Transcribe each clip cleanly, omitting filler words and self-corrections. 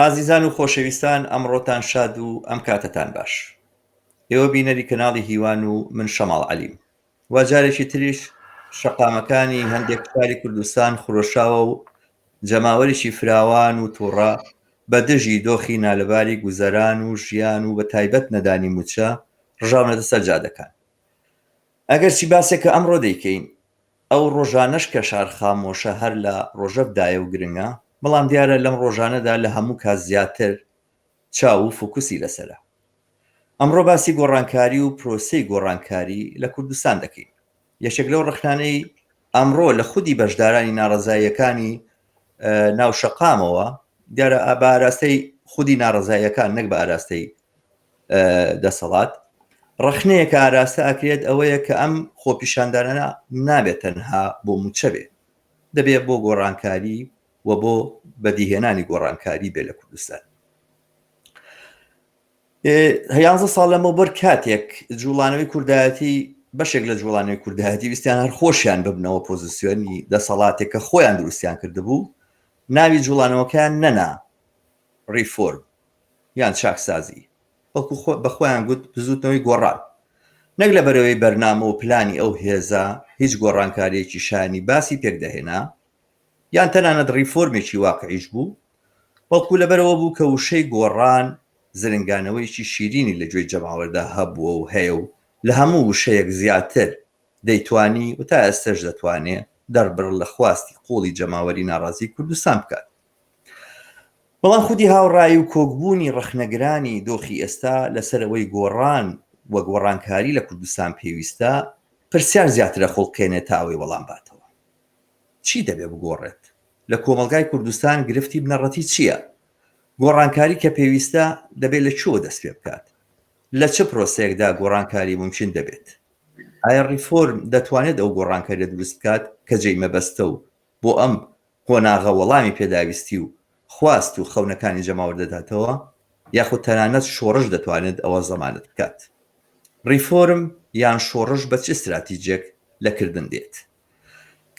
ئازیزان و خۆشەویستان ئەمڕۆتان شاد و ئەم کاتەتان باش. ئێوە بینەری کەناڵی هیوان و من شەماڵ عەلیم. وا جارێکی تریش شەقامەکانی هەندێک شاری کوردستان خرۆشاوە و جەماوەرێکی فراوان و توڕە بە دژی دۆخی نالەباری گوزەران و ژیان و بە تایبەت نەدانی موچە ڕژاونەتە سەر جادەکان. ئەگەرچی باسێک کە ئەمڕۆ دەیکەین ئەو ڕۆژانەش کە شار خامۆشە هەر لە ڕۆژەڤدایە و گرنگە، بەڵام دیارە لەم ڕۆژانەدا لە هەموو کات زیاتر چاو و فۆکوسی لەسەرە. ئەمڕۆ باسی گۆڕانکاری و پرۆسەی گۆڕانکاری لە کوردستان دەکەین. یەکێک لەو ڕەخنانەی ئەمڕۆ لە خودی بەشدارانی ناڕەزاییەکانی ناو شەقامەوە، دیارە بە ئاراستەی خودی ناڕەزاییەکان نەک بە ئاراستەی دەسەڵات، ڕەخنەیە کە ئاراستە ئەکرێت ئەوەیە کە ئەم خۆپیشاندانانە نابێت تەنها بۆ مووچە بێ، دەبێت بۆ گۆڕانکاری و بۆ بەدیهێنانی گۆڕانکاری بێ لە کوردستان. یانزە ساڵ لەمەوبەر کاتێک جوڵانەوەی کوردایەتی بەشێک لە جوڵانەوەی کوردایەتی ویستیان هەر خۆشیان ببنەوە پۆزیسیۆنی دەسەڵاتێک کە خۆیان دروستیان کردبوو ناوی جوڵانەوەکەیان نەنا ڕیفۆرم یان چاکسازی بەڵکو بە خۆیان گوت بزوتنەوەی گۆڕان نەک لە بەرەوەی بەرنامە و پلانی ئەو هێزە هیچ گۆڕانکاریەکی شایانی باسی پێکدەهێنا یان تەنانەت ڕیفۆرمێکی واقعیش بوو، بەڵکو لەبەرئەوە بوو کە وشەی گۆڕان زرنگانەوەیەکی شیرینی لە گوێی جەماوەردا هەبووە و هەیە و لە هەموو وشەیەک زیاتر دەیتوانی و تا ئێستەش دەتوانێ دەربڕ لە خواستی قووڵی جەماوەری ناڕازیی کوردستان بکات. بەڵام خودی هاوڕایی و کۆکبوونی ڕەخنەگرانی دۆخی ئێستا لەسەر ئەوەی گۆڕان و گۆڕانکاری لە کوردستان پێویستە، پرسیار زیاتر ئەخوڵقێنێ تا ئەوەی وەڵام باتەوە. چی دەبێ بگۆڕێت؟ لە کۆمەڵگای کوردستان گرفتی بنەڕەتی چییە؟ گۆڕانکاری کە پێویستە دەبێ لە کوێوە دەست پێ بکات؟ لە چ پرۆسەیەکدا گۆڕانکاری مومکین دەبێت؟ ئایا ڕیفۆرم دەتوانێت ئەو گۆڕانکاریە دروست بکات کە جێی مەبەستە و بۆ ئەم قۆناغە وەڵامی پێداویستی و خواست و خەونەکانی جەماوەر دەداتەوە؟ یاخود تەنانەت شۆڕش دەتوانێت ئەوە زەمانەت بکات؟ ڕیفۆرم یان شۆڕش بە چ ستراتیجێک لە کردن دێت؟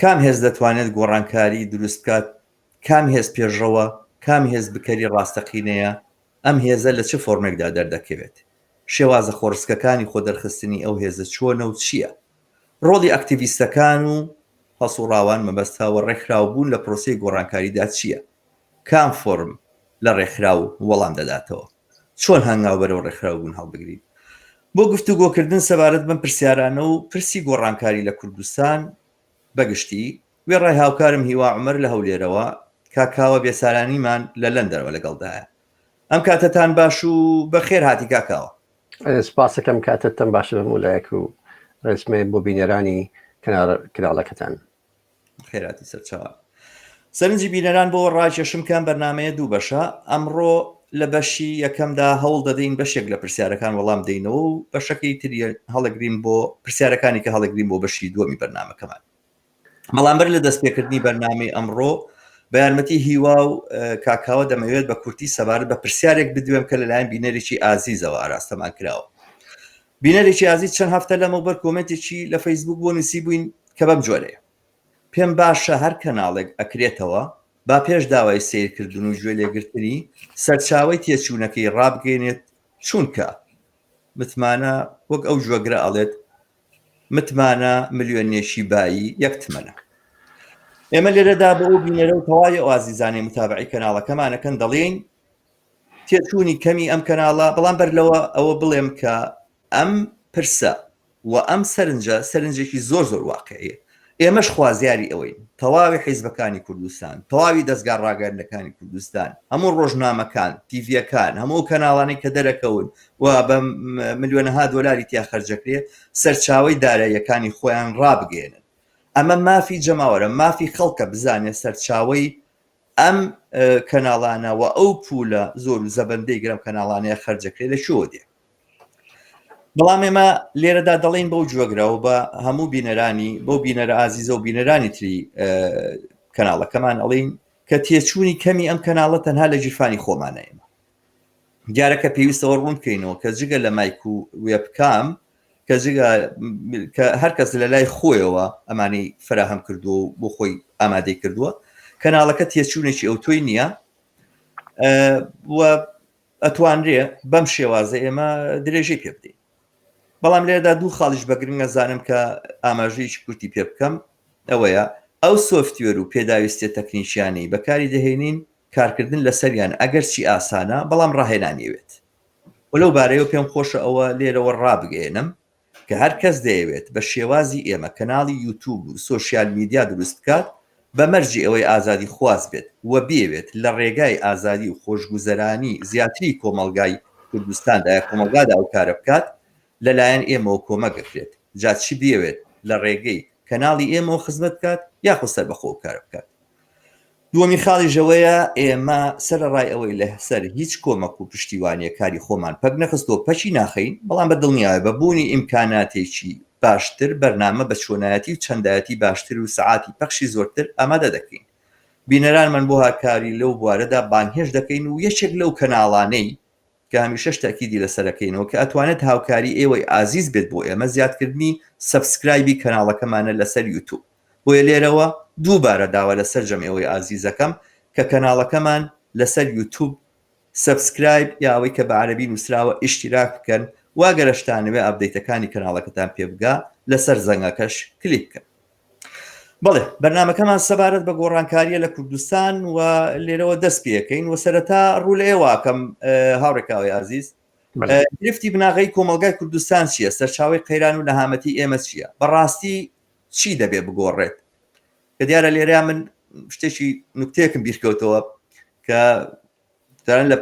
کام هێز دەتوانێت گۆڕانکاری دروست بکات؟ کام هێز پێشڕەوە؟ کام هێز بکەری ڕاستەقینەیە؟ ئەم هێزە لە چ فۆرمێکدا دەردەکەوێت؟ شێوازە خۆڕسکەکانی خۆدەرخستنی ئەو هێزە چۆنە و چییە؟ ڕۆڵی ئەکتیڤیستەکان و هەڵسوڕاوان مەبەستە و ڕێکخراوبوون لە پرۆسەی گۆڕانکاریدا چییە؟ کام فۆرم لە ڕێکخراو وەڵام دەداتەوە؟ چۆن هەنگاو بەرەو ڕێکخراوبوون هەڵبگرین؟ بۆ گفتوگۆکردن سەبارەت بەم پرسیارانە و پرسی گۆڕانکاری لە کوردستان بە گشتی، وێڕای هاوکارم هیوا عومەر لە هەولێرەوە، کاک کاوە بێسارانیمان لە لەندەنەوە لەگەڵدایە. ئەم کاتەتان باش و بەخێر هاتی کاک کاوە. سپاسەکەم کاتتان باش هەموو لایەک و ڕێزمێ بۆ بینەرانی کەناڵەکەتان. خێراتی سەرچاوە. سەرنجی بینەران بۆ ڕاکێشم کە ئەم بەرنامەیە دوو بەشە، ئەمڕۆ لە بەشی یەکەمدا هەوڵ دەدەین بەشێک لە پرسیارەکان وەڵام دەینەوە و بەشەکەی تری هەڵەگرین بۆ پرسیارەکانی کە هەڵەگرین بۆ بەشی دووەمی بەرنامەکەمان. بەڵام بەر لە دەستپێکردنی بەرنامەی ئەمڕۆ بە یارمەتی هیوا و کاکاوە دەمەوێت بە کورتی سەبارەت بە پرسیارێک بدوێم کە لەلایەن بینەرێکی ئازیزەوە ئاراستەمان کراوە. بینەرێکی ئازیز چەند هەفتە لەمەوبەر کۆمێنتێکی لە فەیسبوک بۆ نووسیبووین کە بەم جۆرەیە، پێم باشە هەر کەناڵێک ئەکرێتەوە با پێش داوای سەیرکردن و گوێ لێگرتنی سەرچاوەی تێچوونەکەی ڕابگەینێت چونکە متمانە وەک ئەو گوێگرە ئەڵێت متمانە ملیۆنێکی بایی یەک تمەنە. ئێمە لێرەدا بۆ ئەو بینەرە و تەواوی ئەو ئازیزانەی متابعەی کەناڵەکەمانەکەن دەڵێین تێچوونی کەمی ئەم کەناڵە، بەڵام بەر لەوە ئەوە بڵێم کە ئەم پرسە و ئەم سەرنجە سەرنجێکی زۆر زۆر واقعیە. ئێمەش خوازیاری ئەوەین تەواوی حیزبەکانی کوردستان، تەواوی دەزگا ڕاگەیاندنەکانی کوردستان، هەموو ڕۆژنامەکان، تیڤیەکان، هەموو ئەو کەناڵانەی کە دەرەکەون و بە ملیۆنەها دۆلاری تیا خەرجەکرێ، سەرچاوەی داراییەکانی خۆیان ڕابگەیەنن. ئەمە مافی جەماوەرە، مافی خەڵکە بزانێ سەرچاوەی ئەم کەناڵانە و ئەو پولە زۆر و زەبەندەی گرم کەناڵانەیە خەرجەکرێ لە کوێوە دێ؟ بەڵام ئێمە لێرەدا دەڵێین بەو گوێگرە و بە هەموو بینەرانی بەو بینەرە ئازیزە و بینەرانی تری کەناڵەکەمان ئەڵین کە تێچوونی کەمی ئەم کەناڵە تەنها لە گیرفانی خۆمانە ئێمە دیارە کە پێویستەوە ڕوون بکەینەوە کە جگە لە مایک و وێبکام کە جگە کە هەر کەس لە لای خۆیەوە ئەمانی فراهەم کردووە و بۆ خۆی ئامادەی کردووە کەناڵەکە تێچوونێکی ئەوتۆی نییە. و ئەتوانرێ بەم شێوازە ئێمە درێژەی پێ بدەین. بەڵام لێرەدا دوو خاڵیش بە گرنگ ئەزانم کە ئاماژەیەکی کورتی پێ بکەم ئەوەیە ئەو سۆفتوێر و پێداویستیە تەکنیکیانەی بەکاری دەهێنین کارکردن لەسەریان ئەگەرچی ئاسانە بەڵام ڕاهێنانی ئەوێت و لەو بارەیەوە پێم خۆشە ئەوە لێرەوە ڕابگەیەنم کە هەر کەس دەیەوێت بە شێوازی ئێمە کەناڵی یوتوب و سۆشیال میدیا دروست بکات بە مەرجی ئەوەی ئازادی خواز بێت و بیەوێت لە ڕێگای ئازادی و خۆشگوزەرانی زیاتری کۆمەڵگای کوردستاندا یا کۆمەڵگادا ئەو کارە بکات لە لایەن ئێمەوە کۆمەک ئەکرێت جا چ بیەوێت لە ڕێگەی کەناڵی ئێمەوە خزمەت بکات یاخود سەربەخۆ ئەو کارە بکات. دووەمین خاڵیش ئەوەیە ئێمە سەرەڕای ئەوەی لەسەر هیچ کۆمەک و پشتیوانییەک کاری خۆمان پەک نەخستووە پەکی ناخەین، بەڵام بە دڵنیایە بە بوونی ئیمکاناتێکی باشتر بەرنامە بە چۆنایەتی و چەندایەتی باشتر و سەعاتی پەخشی زۆرتر ئامادە دەکەین. بینەرانمان بۆ هاکاری لەو بوارەدا بانگهێشت دەکەین و یەکێک لەو کەناڵانەی کە هەمیشەش تەئکیدی لەسەرەکەینەوە کە ئەتوانێت هاوکاری ئێوەی ئازیز بێت بۆ ئێمە زیادکردنی subscribe ی کەناڵەکەمانە لەسەر یوتوب. بۆیە لێرەوە دووبارە داوا لە سەرجەم ئێوەی ئازیزەکەم کە کەناڵەکەمان لەسەر یوتوب subscribe یا ئەوەی کە بە عەرەبی نووسراوە اشتراک بکەن و ئەگەرشتانەوێ update ەکانی کەناڵەکەتان پێ بگا لەسەر زەنگەکەش کلیک بکەن. بەڵێ بەرنامەکەمان سەبارەت بە گۆڕانکاریە لە کوردستان و لێرەوە دەست پێەکەین و سەرەتا ڕوو لە ئێوەکەم هاوڕێکاوی ئازیز گرفتی بناغەی کۆمەڵگای کوردستان چییە سەرچاوی قەیران و نەهامەتی ئێمە چییە بەڕاستی چی دەبێ بگۆڕێت کە دیارە لێرە من شتێکی نوکتەیەکم بیرکەوتەوە کە دارن لە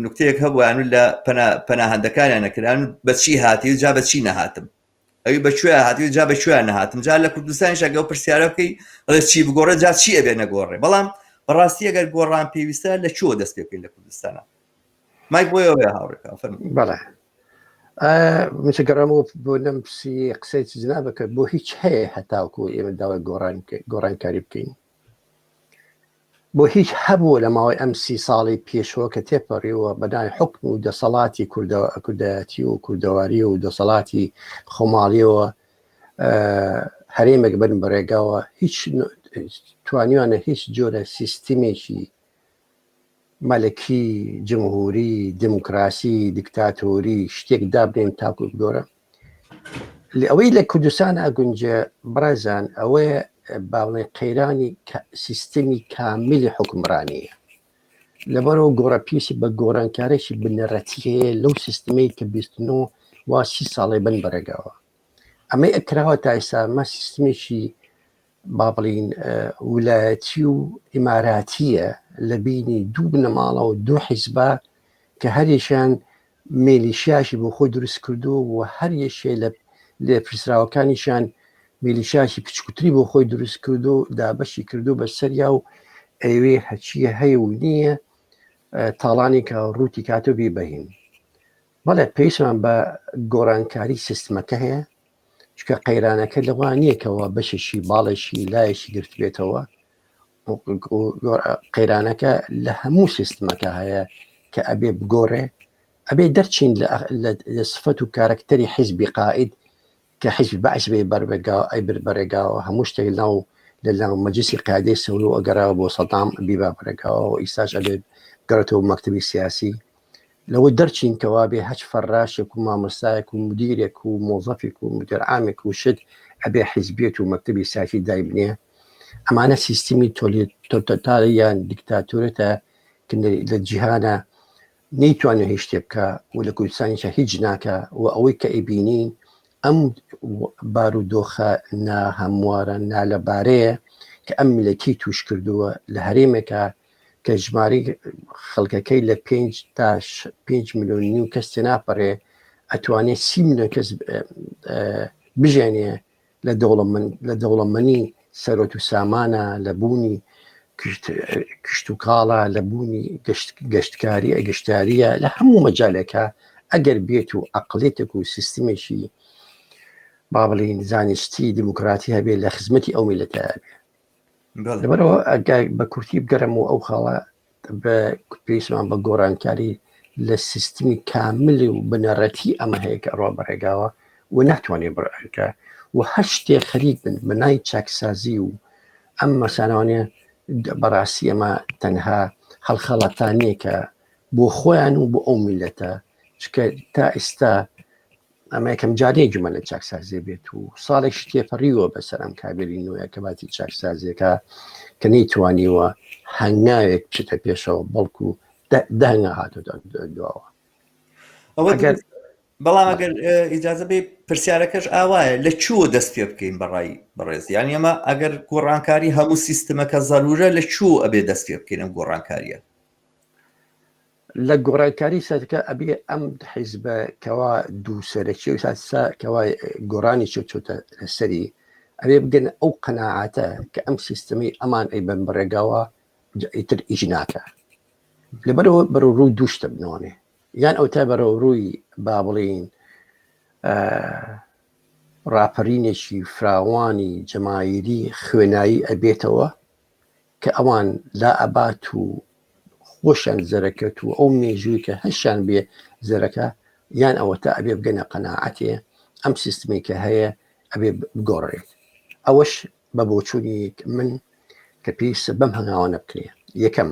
نوکتەیەک هەبوویان و لە پەناهەندەکانیان نەکران بەچی هاتی و جا بەچی نەهاتم ئەوی بە کوێ هاتی و جا بە کوێ نەهاتم جا لە کوردستانیش ئەگەر پرسیارە بکەی ئەڵێ چی بگۆڕێ جا چی ئەبێ نەگۆڕێ بەڵام بەڕاستی ئەگەر گۆڕان پێویستە لە کوێوە دەست پێ بکەین لە کوردستانە مایک بۆ ئێوەیە هاوڕێکان فەرموو. بەڵێ منچ گەڕامەوە بۆ نەمسی قسەی جنابەکە بۆ هیچ هەیە هەتاوکو ئێمە داوای گۆڕان گۆڕانکاری بکەین بۆ هیچ هەبوو لە ماوەی ئەم سی ساڵی پێشەوە کە تێپەڕیوە بەناوی حکم و دەسەڵاتی کوردایەتی و کوردەواری و دەسەڵاتی خۆماڵیەوە هەرێمێک بن بەڕێگاوە هیچ توانیوانە هیچ جۆرە سیستمێکی مەلەکی، جمهوری، دموکراسی، دیکتاتۆری شتێک دابنێن تاکو بگۆرە. لە ئەوەی لە کوردستان ئەگونجێ بەڕێزان ئەوەیە باڵێ قەیرانی سیستمی کاملی حکومڕانیە. لەبەرەوە گۆڕە پێویستی بە گۆڕانکارێکی بنەڕەتی هەیە لەو سیستمەی کە 29 وا سی ساڵێ بن بەڕێگاوە. ئەمەی ئەکراوە تا ئێستا مە سیستمێکی با بڵین ولایەتی و ئیماراتیە لە بینی دوو بنەماڵە و دوو حیزبە کە هەریەکیان میلیشیاشی بۆ خۆی دروست کردو و هەر یەکێ لە لێپرسراوەکانیشیان میلیشیاشی پچکوتری بۆ خۆی دروست کردو دابەشی کردو بە سەریا و ئەوێ هەچیە هەیە و نییە تاڵانی کە ڕووتی کاتۆ بی بەهین بەڵێ پێویستمان بە گۆڕانکاری سیستمەکە هەیە چونکە قەیرانەکە لەوە نییە کەەوە بەشێکی باڵێکی لایەکی گرتبێتەوە قەیرانەکە لە هەموو سیستمەکە هەیە کە ئەبێ بگۆڕێ ئەبێ دەرچین لە سفەت و کارکتەری حیزبی قائید کە حیزبی بەعس بێ بەربێگا ئەی بر بەرێگاوە هەموو شتێک ناو لە ناو مەجلسی قیادەی سەور و ئەگەراوە بۆ سەدام بیبا بەرێگاوە و ئیستاش ئەبێ گەڕێتەوە مەکتەبی سیاسی لەوە دەرچین کە وابێ هەچ فەراشێک و مامۆستایەک و مدیرێک و مۆزەفێک و مدیر عامێک و شت ئەبێ حیزبیەت و مەکتەبی سیاسی دایبنێ ئەمانە سیستمی تۆتالی یان دیکتاتۆرەتە کە لە جیهانە نەیتوانێت هیچ شتێ بکە و لە کوردستانیشە هیچ ناکە و ئەوەی کە ئەیبینین ئەم بارودۆخە ناهەموارە نالەبارەیە کە ئەم میلەتی توش کردووە لە هەرێمێکە کە ژمارەی خەڵکەکەی لە پێنج تا پێنج ملیۆن نیو کەس تێناپەڕێ ئەتوانێت سی ملیۆن کەس بژێنێ لە دەوڵەمەند لە دەوڵەمەنی سەرۆت و سامانە لە بوونی کشت و کاڵە لە بوونی گەشتکاری گەشتاریە لە هەموو مەجالێکە ئەگەر بێت و عقلێتێک و سیستمێکی با بڵین زانستی دیموکراتی هەبێت لە خزمەتی ئەو میلەتە بێ لەبەرەوە ئەگەر بە کورتی بگەڕێم و ئەو خاڵە بە پێویستمان بە گۆڕانکاری لە سیستمی کاملی و بنەڕەتی ئەمە هەیە کە ئەڕوا بەڕێگاوە و ناتوانێت بڕێکە و هەر شتێ خەریک بن بە ناوی چاکسازی و ئەم مەسانەوانە بەڕاستی ئەمە تەنها هەڵخەڵەتانیە کە بۆ خۆیان و بۆ ئەو میلەتە چکە تا ئێستا ئەمە یەکەم جارەیە گومان لە چاکسازیە بێت و ساڵێک تێپەڕیوە بەسەر ئەم کابێری نوێ کە باتی چاکسازیەکە کە نەیتوانیوە هەنگاوێک بچێتە پێشەوە بەڵکو دەنگە هاتۆتە دواوە. ئەوە ئەگەر بەڵام ئەگەر ئیجازە بێ پرسیارەکەش ئاوایە لە کوێوە دەست پێ بکەین بەڕای بەڕێز یانی ئەمە ئەگەر گۆڕانکاری هەموو سیستمەکە زەرورە لە کوێوە ئەبێ دەست پێ بکەین ئەم گۆڕانکاریە؟ لە گۆڕانکاری سەرەکە ئەبێ ئەم حیزبە کەوا دوو سەرەکی و سا کەوا گۆڕانی چۆ چۆتە سەری ئەبێ بگەن ئەو قەناعەتە کە ئەم سیستمی ئەمان ئەی بەن بەڕێگاوە ئیتر ئیش ناکە لەبەرەوە بەرەو ڕووی دوو شتە بنوانێ یان ئەو تا بەرەو ڕووی با بڵین ڕاپەرینێکی فراوانی جەماویری خوێنایی ئەبێتەوە کە ئەوان لا ئەبات و خۆشیان زەرەکەت و ئەو مێژووی کە هەشیان بێ زەرەکە یان ئەوەتا ئەبێ بگەنە قەناعەتێ ئەم سیستمی کە هەیە ئەبێ بگۆڕێت ئەوەش بە بۆچوونی من کە پێویستە بەم هەنگاوانە بکرێ یەکەم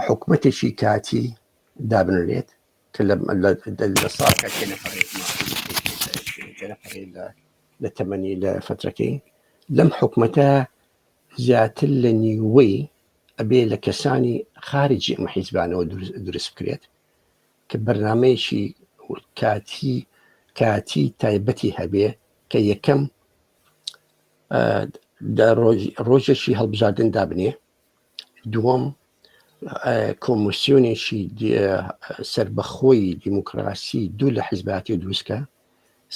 حکومەتێکی کاتی دابنرێت کە لە ساڵ لە تەمەنی لە فترەکەی لەم حکومەتە زیاتر لە نیوەی ئەبێ لە کەسانی خارجی ئەم حیزبانەوە دروست بکرێت کە بەرنمەیەکی کاتی کاتی تایبەتی هەبێ کە یەکەم ڕۆژێکی هەڵبژاردن دابنێ دووەم کۆمسیۆنێکی سربەخۆی دیموکراسی دوو لە حیزباتی دروستکە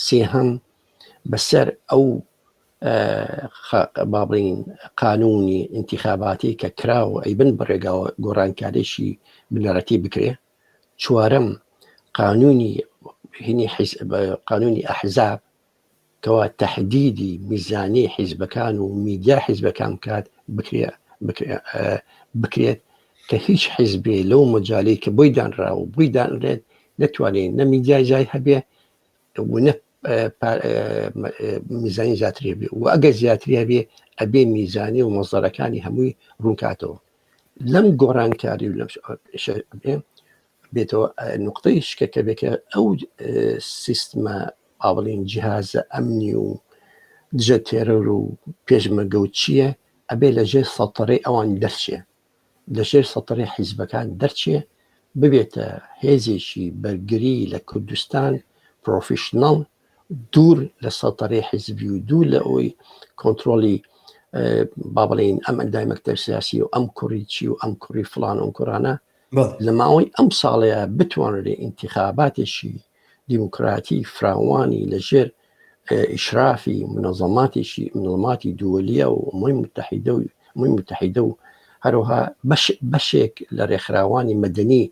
سێهەم بەسەر ئەو با بڵین قانونی ئینتیخاباتی کە کراوە ئەی بن بڕێگاوە گۆڕانکاریی بنەڕەتی بکرێ چوارەم قانونی هینی قانونی ئەحزاب کەوا تەحدیدی میزانی حیزبەکان و میدیا حیزبەکان بکات بکرێت کە هیچ حیزبێ لەو مەجالەی کە بۆی دانرا و بۆی دانرێت نەتوانێت نە میدیای جای هەبێ و نە میزانی زیاتری هەبێ و ئەگەر زیاتری هەبێ ئەبێ میزانی و مەزەرەکانی هەمووی ڕوونکاتەوە لەم گۆڕانکاری و لەم بێتەوە نقطەی شکەکە بێ کە ئەو سیستمە با بڵێین جیهازە ئەمنی و دژە تێرۆر و پێشمەرگە و چییە ئەبێ لە ژێر سەتەرەی ئەوان دەرچێ لە ژێر سەتەرەی حیزبەکان دەرچێ ببێتە هێزێکی بەرگری لە کوردستان پرۆفیشنەڵ دوور لە سەتەرەی حیزبی و دوور لە ئەوی کۆنتترۆلی با بڵێین ئەم ئەندای مەکتەب سیاسی و ئەم کوڕی چی و ئەم کوڕی فلان و کوڕانە لە ماوەی ئەم ساڵەیە بتوانرێ ئینتیخاباتێکی دیموکراتی فراوانی لە ژێر ئیشرافی منەزەماتێکی منەزەماتی دووەلیە و ئومەی متحیدە و ئومەی متحیدە و هەروەها بەشێک لە ڕێکخراوانی مەدەنی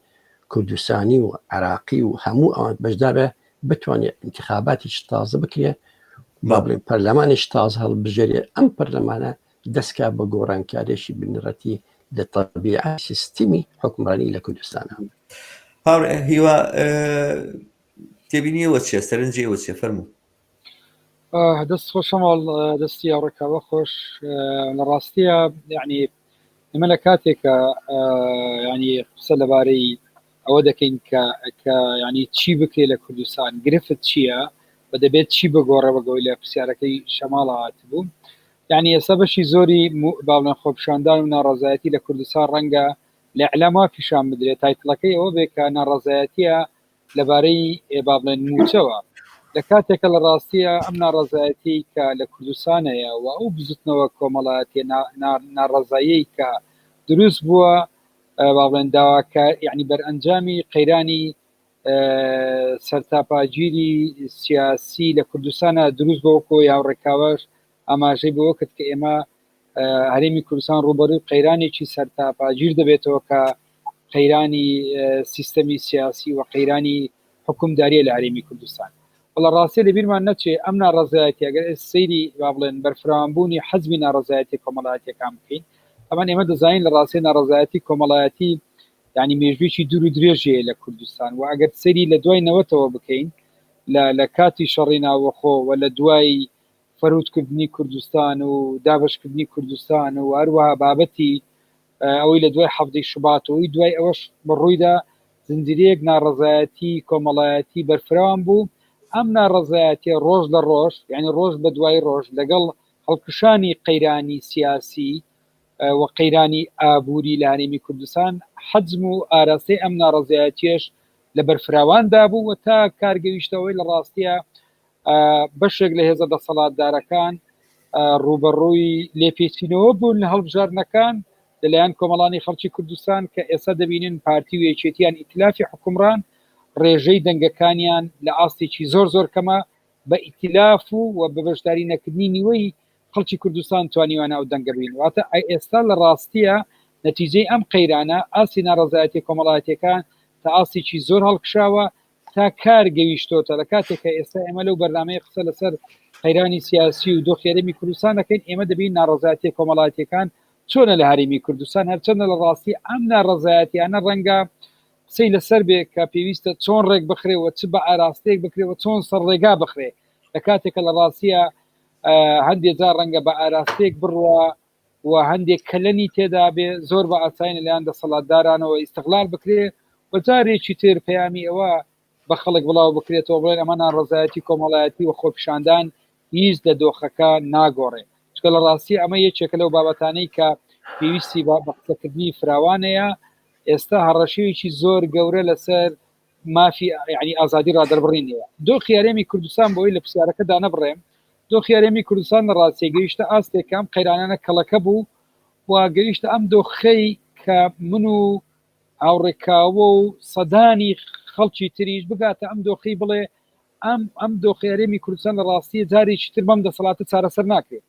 کوردستانی و عراقی و هەموو ئەوان بەشدارە بتوانێت انتخاباتێکی تازە بکرێ با بڵێن پەرلەمانێکی تازە هەڵبژێرێ ئەم پەرلەمانە دەستکا بە گۆڕانکاریی بنەڕەتی لە تەبیعەی سیستمی حوکمڕانی لە کوردستانا. هاوڕێ هیوا تێبینی ئێوە چیە سەرنجی ئێوە چیە فەرموو. دەست خۆش شەماڵ دەستی هاوڕێکاوە خۆش لە ڕاستیە یعنی ئێمە لە کاتێکە ینی قسە لەبارەی ئەوە دەکەین کە کە ینی چی بکرێت لە کوردستان گرفت چییە و دەبێت چی بگۆڕێ وەگەوەی لە پرسیارەکەی شەماڵە هاتبوو یعنی ئێستا بەشی زۆری باڵێن خۆپیشاندان و ناڕەزایەتی لە کوردستان ڕەنگە لە ئیعلام وا پیشان بدرێت title ەکەی ئەوە بێ کە ناڕەزایەتیە لەبارەی با بڵێن مووچەوە لە کاتێکە لە ڕاستیە ئەم ناڕەزایەتی کە لە کوردستان هەیە و ئەو بزوتنەوە کۆمەڵایەتیە ناڕەزاییەی کە دروست بووە با بڵێن داواکە یعنی بەرئەنجامی قەیرانی سەرتاپاگیری سیاسی لە کوردستانە دروست بۆ کۆ یاوڕێکاوەش ئاماژەی بەوە کرد کە ئێمە هەرێمی کوردستان ڕووبەرووی قەیرانێکی سەرتاپاگیر دەبێتەوە کە قەیرانی سیستەمی سیاسی و قەیرانی حکومداریە لە هەرێمی کوردستان وەڵا ڕاستی لەبیرمان نەچێ ئەم ناڕەزایەتی ئەگەر سەیری با بڵێن بەرفراوانبوونی حەزمی ناڕەزایەتی کۆمەڵایەتیەکان بکەین ئەمان ئێمە دەزانین لە ڕاستی ناڕەزایەتی کۆمەڵایەتی یعنی مێژوویی دوور و درێژەیە لە کوردستان و ئەگەر سەیری لە دوای نەوەتەوە بکەین لە لە کاتی شەڕی ناوەخۆ و لە دوای فەرهودکردنی کوردستان و دابەشکردنی کوردستان و هەروەها بابەتی. ئەوەی لە دوای حەفدەی شوباتەوەی دوای ئەوەش بەڕوویدا زنجیرەیەک ناڕەزایەتی کۆمەڵایەتی بەرفراوان بوو، ئەم ناڕەزایەتیە ڕۆژ لە ڕۆژ یانی ڕۆژ بە دوای ڕۆژ لەگەڵ هەڵکشانی قەیرانی سیاسی و قەیرانی ئابووری لە هەرێمی کوردستان حەجم و ئاراستەی ئەم ناڕەزایەتیەش لە بەرفراواندا بوو و تا کار گەیشتەوەی لە ڕاستیە بەشێک لە هێزە دەسەڵاتدارەکان ڕووبەڕووی لێپێچینەوە بوون لە هەڵبژاردنەکان لەلایەن کۆمەڵانی خەڵکی کوردستان کە ئێستا دەبینن پارتی و یەکێتیان ئیتلافی حکومڕان ڕێژەی دەنگەکانیان لە ئاستێکی زۆر زۆر کەمە بە ئیتلاف و و بە بەشداری نەکردنی نیوەی خەڵکی کوردستان توانیوانە ئەو دەنگە بین واتە ئێستا لە ڕاستیە نەتیجەی ئەم قەیرانە ئاستی ناڕەزایەتی کۆمەڵایەتیەکان تا ئاستێکی زۆر هەڵکشاوە تا کار گەویشتۆتە لە کاتێک کە ئێستا ئێمە لەو بەرنامەیە قسە لەسەر قەیرانی سیاسی و دۆخی هەرێمی کوردستان دەکەین ئێمە دەبین ناڕەزایەتیە کۆمەڵایەتیەکان چۆنە لە هەرێمی کوردستان هەرچەندە لە ڕاستی ئەم ناڕەزایەتیانە ڕەنگە قسەی لەسەر بێ کە پێویستە چۆن ڕێک بخرێ و چ بە ئاراستەیەک بکرێ و چۆن سەر ڕێگا بخرێ لە کاتێکە لە ڕاستیە هەندێک جار ڕەنگە بە ئاراستەیەک بڕوا و هەندێک کەلەنی تێدا بێ زۆر بە ئاسایی لەلایەن دەسەڵاتدارانەوە ئیستغلال بکرێ و جارێکی تر پەیامی ئەوە بە خەڵک بڵاو بکرێتەوە بڵێن ئەمە ناڕەزایەتی کۆمەڵایەتی و خۆپیشاندان هیچ لە دۆخەکە ناگۆڕێ چکە لە ڕاستی ئەمە یەکێکە لەو بابەتانەی کە پێویستی بە قسەکردنی فراوانەیە ئێستا هەڕەشەیەکی زۆر گەورە لەسەر مافی یعنی ئازادی ڕادەربڕین هەیە دۆخی هەرێمی کوردستان بۆی لە پرسیارەکە دانەبڕێم دۆخی هەرێمی کوردستان لە ڕاستیە گەیشتە ئاستێک کە ئەم قەیرانانە کەڵەکە بوو و گەیشتە ئەم دۆخەی کە من و هاوڕێکاوە و سەدانی خەڵکی تریش بگاتە ئەم دۆخی بڵێ ئەم ئەم دۆخی هەرێمی کوردستان لە ڕاستیە جارێکی تر بەم دەسەڵاتە چارەسەر ناکرێت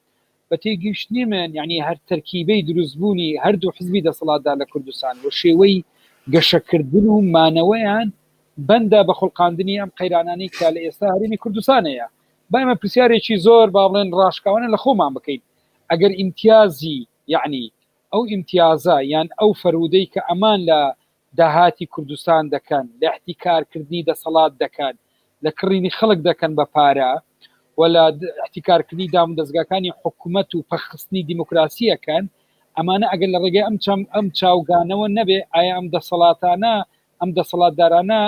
بە تێگەیشتنی من یعنی هەر تەرکیبەی دروستبوونی هەردوو حزبی دەسەڵاتدار لە کوردستان و شێوەی گەشەکردن و مانەوەیان بەندە بە خوڵقاندنی ئەم قەیرانانەی کە لە ئێستا هەرێمی کوردستان هەیە. با ئێمە پرسیارێکی زۆر با بڵێن ڕاشکاوانە لە خۆمان بکەین ئەگەر ئیمتیازی یعنی ئەو ئیمتیازە یان ئەو فەرودەی کە ئەمان لە داهاتی کوردستان دەکەن، لە ئیحتیکارکردنی دەسەڵات دەکەن، لە کڕینی خەڵک دەکەن بە پارە و لە ئیحتیکارکردنی دامودەزگاکانی حکومەت و پەکخستنی دیموکراسی ئەکەن، ئەمانە ئەگەر لە ڕێگەی ئەم چەم ئەم چاوگانەوە نەبێ ئایا ئەم دەسەڵاتانە ئەم دەسەڵاتدارانە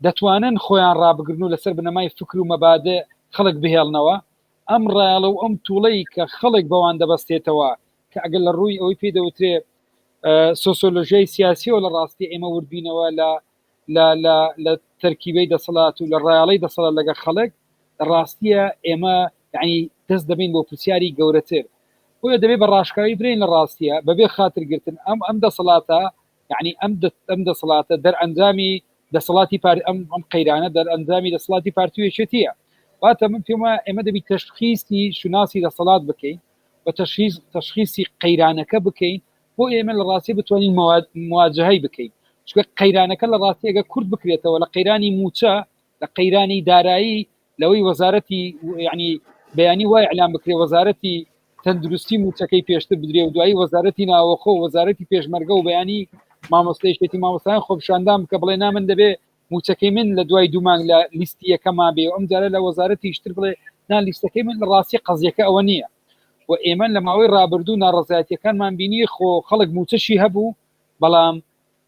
دەتوانن خۆیان ڕابگرن و لەسەر بنەمای فکر و مەبادئ خەڵک بهێڵنەوە؟ ئەم ڕایەڵە و ئەم توڵەی کە خەڵک بەوان دەبەستێتەوە کە ئەگەر لە ڕووی ئەوەی پێی دەوترێ سۆسۆلۆژیای سیاسیەوە لە ڕاستی ئێمە وردبینەوە لە لە لە لە تەرکیبەی دەسەڵات و لە ڕایەڵەی دەسەڵات لەگە خەڵک لە ڕاستیە ئێمە یعنی دەست دەبین بۆ پرسیاری گەورەتر بۆیە دەبێت بە ڕاشکاوی برین لە ڕاستیە بەبێ خاترگرتن ئەم ئەم دەسەڵاتە یعنی ئەم ئەم دەسەڵاتە دەرئەنجامی دەسەڵاتی پار ئەم ئەم قەیرانە دەرئەنجامی دەسەڵاتی پارتی و یەکێتیە واتە من پێم وایە ئێمە دەبی تەشخیسی شوناسی دەسەڵات بکەین و تەشخیص تەشخیسی قەیرانەکە بکەین بۆ ئێمە لە ڕاستی بتوانین مواجهەی بکەین چونکە قەیرانەکە لە ڕاستی ئەگە کورت بکرێتەوە لە قەیرانی موچە لە قەیرانی دارایی لەوەی وەزارەتی یعنی بەیانی وای ئەلام بکرێ وەزارەتی تەندروستی موچەکەی پێشتر بدرێ و دوایی وەزارەتی ناوەخۆ وەزارەتی پێشمەرگە و بەیانی مامۆستایشێتی مامۆستایان خۆپیشاندان بکە بڵێ نا من دەبێ موچەکەی من لە دوای دوو مانگ لە لیستی یەکەما بێ و ئەم جارە لە وەزارەتی شتر بڵێ نا لیستەکەی من لە ڕاستی قەزیەکە ئەوە نییە و ئێمە لە ماوەی ڕابردوو ناڕەزایەتیەکانمان بینی خۆ خەڵک موچەشی هەبوو بەڵام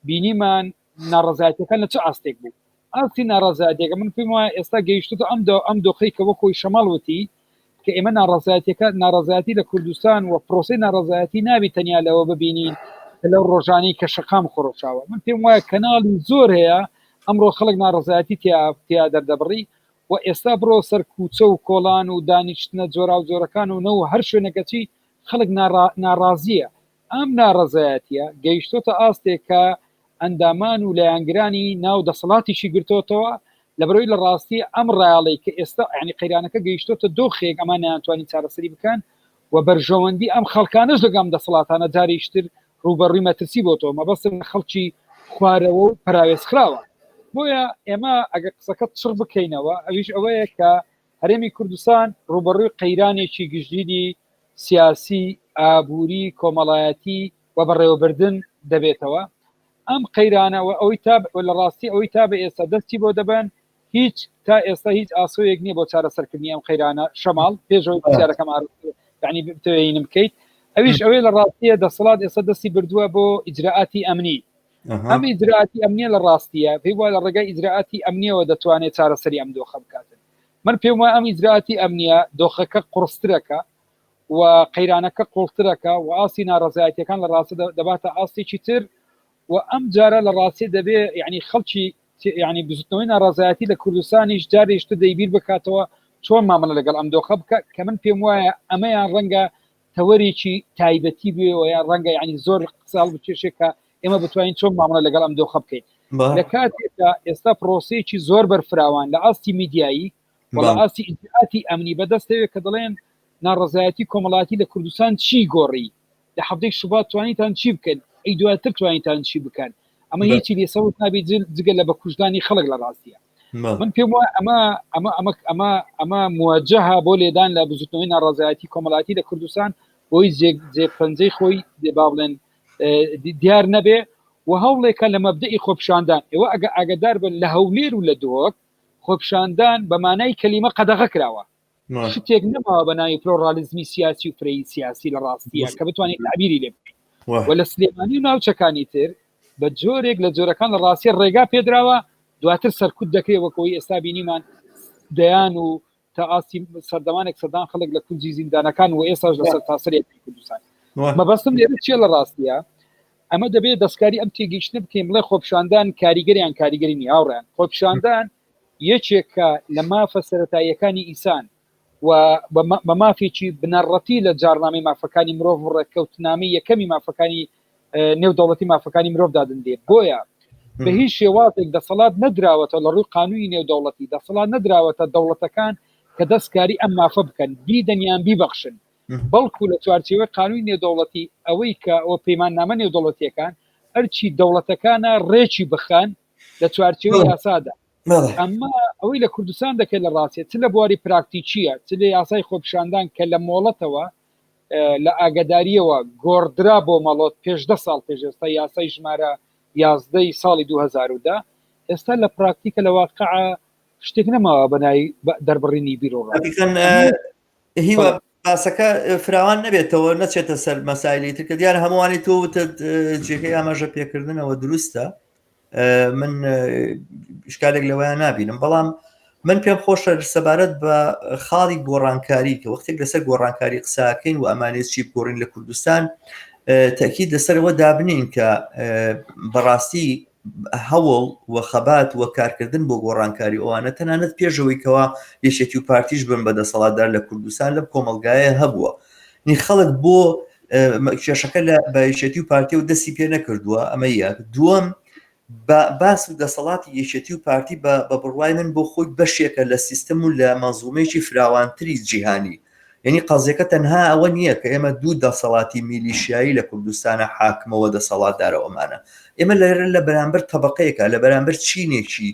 بینیمان ناڕەزایەتیەکان لە چ ئاستێک بوو ئاستی ناڕەزایەتیەکە من پێم وایە ئێستا گەیشتوتە ئەم دۆ ئەم دۆخەی کە وەکۆی شەماڵ وتی کە ئێمە ناڕەزایەتیەکە ناڕەزایەتی لە کوردستان و پرۆسەی ناڕەزایەتی نابی تەنیا لەوە ببینین کە لەو ڕۆژانەی کە شەقام خڕۆشاوە من پێم وایە کەناڵی زۆر هەیە ئەمڕۆ خەڵک ناڕەزایەتی تیا تیا دەردەبڕی و ئێستا بڕۆ سەر کوچە و کۆڵان و دانیشتنە جۆراوجۆرەکان و نەو هەر شوێنەکەچی خەڵک ناڕازیە ئەم ناڕەزایەتیە گەیشتۆتە ئاستێک کە ئەندامان و لایەنگرانی ناو دەسەڵاتیشی گرتۆتەوە، لەبەرئەوەی لە ڕاستی ئەم ڕایەڵەی کە ئێستا یانی قەیرانەکە گەیشتۆتە دۆخێک ئەمان نەیانتوانی چارەسەری بکەن و بەرژەوەندی ئەم خەڵکانەش لەگەڵ ئەم دەسەڵاتانە جارێکی تر ڕووبەڕووی مەترسی بۆتەوە، مەبەستم لە خەڵکی خوارەوە و پەراوێزخراوە. بۆیە ئێمە ئەگەر قسەکە چڕ بکەینەوە ئەویش ئەوەیە کە هەرێمی کوردستان ڕووبەڕووی قەیرانێکی گشتگیری سیاسی، ئابووری، کۆمەڵایەتی و بەڕێوەبردن دەبێتەوە. ئەم قەیرانە و ئەوەی تا لە ڕاستی ئەوەی تا بە ئێستا دەستی بۆ دەبەن هیچ تا ئێستا هیچ ئاسۆیەک نییە بۆ چارەسەرکردنی ئەم قەیرانە. شەماڵ، پێش ئەوەی پرسیارەکەم ئاراستە یانی بتەوێ هینم بکەیت. ئەویش ئەوەی لە ڕاستیە دەسەڵات ئێستا دەستی بردووە بۆ ئیجرائاتی ئەمنی ئەم ئیجرائاتی ئەمنیە لە ڕاستیە پێی وایە لە ڕێگای ئیجرائاتی ئەمنیەوە دەتوانێت چارەسەری ئەم دۆخە بکاتن من پێم وایە ئەم ئیجرائاتی ئەمنیە دۆخەکە قوڕسترەکە و قەیرانەکە قوڵترەکە و ئاستی ناڕەزایەتیەکان لە ڕاستە دەباتە ئاستێکی تر و ئەم جارە لە ڕاستی دەبێ یعنی خەڵکی یعنی بزوتنەوەی ناڕەزایەتی لە کوردستانیش جارێشتر دەیبیر بکاتەوە چۆن مامەڵە لەگەڵ ئەم دۆخە بکە کە من پێم وایە ئەمەیان ڕەنگە تەوەرێکی تایبەتی بێ و یان ڕەنگە یعنی زۆر قساڵ بکێشێک کە ئێمە بتوانین چۆن مامەڵە لەگەڵ ئەم دۆخە بکەین لە کاتێکدا ئێستا پرۆسەیەکی زۆر بەرفراوان لە ئاستی میدیایی و لە ئاستی ئیجراتی ئەمنی بەدەستەوێت کە دەڵێن ناڕەزایەتی کۆمەڵاتی لە کوردستان چی گۆڕی لە حەفتەی شوبات توانیتان چی بکەن ئەی دواتر توانیتان چی بکەن ئەمە هیچی لێ سەوت نابێت جگە لە بەکوژدانی خەڵک لە ڕاستیە من پێم وایە ئەمە ئەمە ئەمە ئەمە ئەمە مواجهە بۆ لێدان لە بزوتنەوەی ناڕەزایەتی کۆمەڵاتی لە کوردستان بۆی جێ پەنجەی خۆی با بڵێن دیار نەبێ و هەوڵێکە لە مەبدەئی خۆپیشاندان ئێوە ئەگە ئاگدار بن لە هەولێر و لە دهۆک خۆپیشاندان بە مانای کەلیمە قەدەغە کراوە شتێک نەماوە بە ناوی پلۆرالیزمی سیاسی و فرەیی سیاسی لە ڕاستیە کە بتوانین تعبیری لێ بکەین و لە سلێمانی و ناوچەکانی تر بە جۆرێک لە جۆرەکان لە ڕاستیە ڕێگا پێدراوە دواتر سەرکوت دەکرێت وەکەوەی ئێستا بینیمان دەیان و تا ئاستی سەردەمانێک سەدان خەڵک لە کونجی زیندانەکان و ئێستاش لەسەر تاسەری کوردستان مەبەستم لێرە چییە لە ڕاستیە ئەمە دەبێت دەستکاری ئەم تێگەیشتنە بکەین بڵێ خۆپیشاندان کاریگەریان کاریگەری نیە هاوڕێیان خۆپیشاندان یەکێکە لە مافە سەرەتاییەکانی ئینسان و بە مافێکی بنەڕەتی لە جارنامەی مافەکانی مرۆڤ و ڕێککەوتنامەی یەکەمی مافەکانی نێودەوڵەتی مافەکانی مرۆڤ دادەنرێت بۆیە بە هیچ شێوازێک دەسەڵات نەدراوەتە لە ڕووی قانونی نێودەوڵەتی دەسەڵات نەدراوەتە دەوڵەتەکان کە دەستکاری ئەم مافە بکەن بیدەن یان بیبەخشن بەڵکو لە چوارچێوەی قانونی نێودەوڵەتی ئەوەی کە ئەوە پەیماننامە نێودەوڵەتیەکان ئەرچی دەوڵەتەکانە ڕێکی بخەن لە چوارچێوەی یاسادا ئەمە ئەوەی لە کوردستان دەکرێت لە ڕاستێت چ لە بواری پراکتیکیە چ لە یاسای خۆپیشاندان کە لە مۆڵەتەوە لە ئاگداریەوە گۆڕدرا بۆ مەڵۆت پێش دە ساڵ پێش ئێستا یاسای ژمارە یازدەی ساڵی 2010 ئێستا لە پراکتیکە لە واقع شتێک نەماوە بەنای دەربڕینی بیرۆڕا هیوا باسەکە فراوان نەبێتەوە نەچێتە سەر مەسایلی تر کە دیار هەمووانی تۆ وتت جێگەی ئاماژە پێکردنەوە دروستە من شکالێک لەوەیان نابینم بەڵام من پێم خۆشە سەبارەت بە خاڵی گۆڕانکاری کە وەختێک لەسەر گۆڕانکاری قساکەین و ئەمانێت چی بگۆڕین لە کوردستان تەکید لەسەرەوە دابنین کە بەڕاستی هەوڵ و خەبات و کارکردن بۆ گۆڕانکاری ئەوانە تەنانەت پێشەوەی کەوا یەکێتی و پارتیش بن بە دەسەڵاتدار لە کوردستان لەم کۆمەڵگایە هەبووە نی خەڵک بۆ کێشەکە لە بە یەکێتی و پارتی و دەستی پێ نەکردووە ئەمە یەک دووەم باس و دەسەڵاتی یەکێتی و پارتی بە بڕوای من بۆ خۆی بەشێکە لە سیستم و لە مەنزومەیەکی فراوانتری جیهانی یعنی قەزیەکە تەنها ئەوە نییە کە ئێمە دوو دەسەڵاتی میلیشیایی لە کوردستانە حاکمەوە دەسەڵاتدارە ئەمانە ئێمە لێرە لە بەرامبەر تەبقەیەکە لە بەرامبەر چینێکی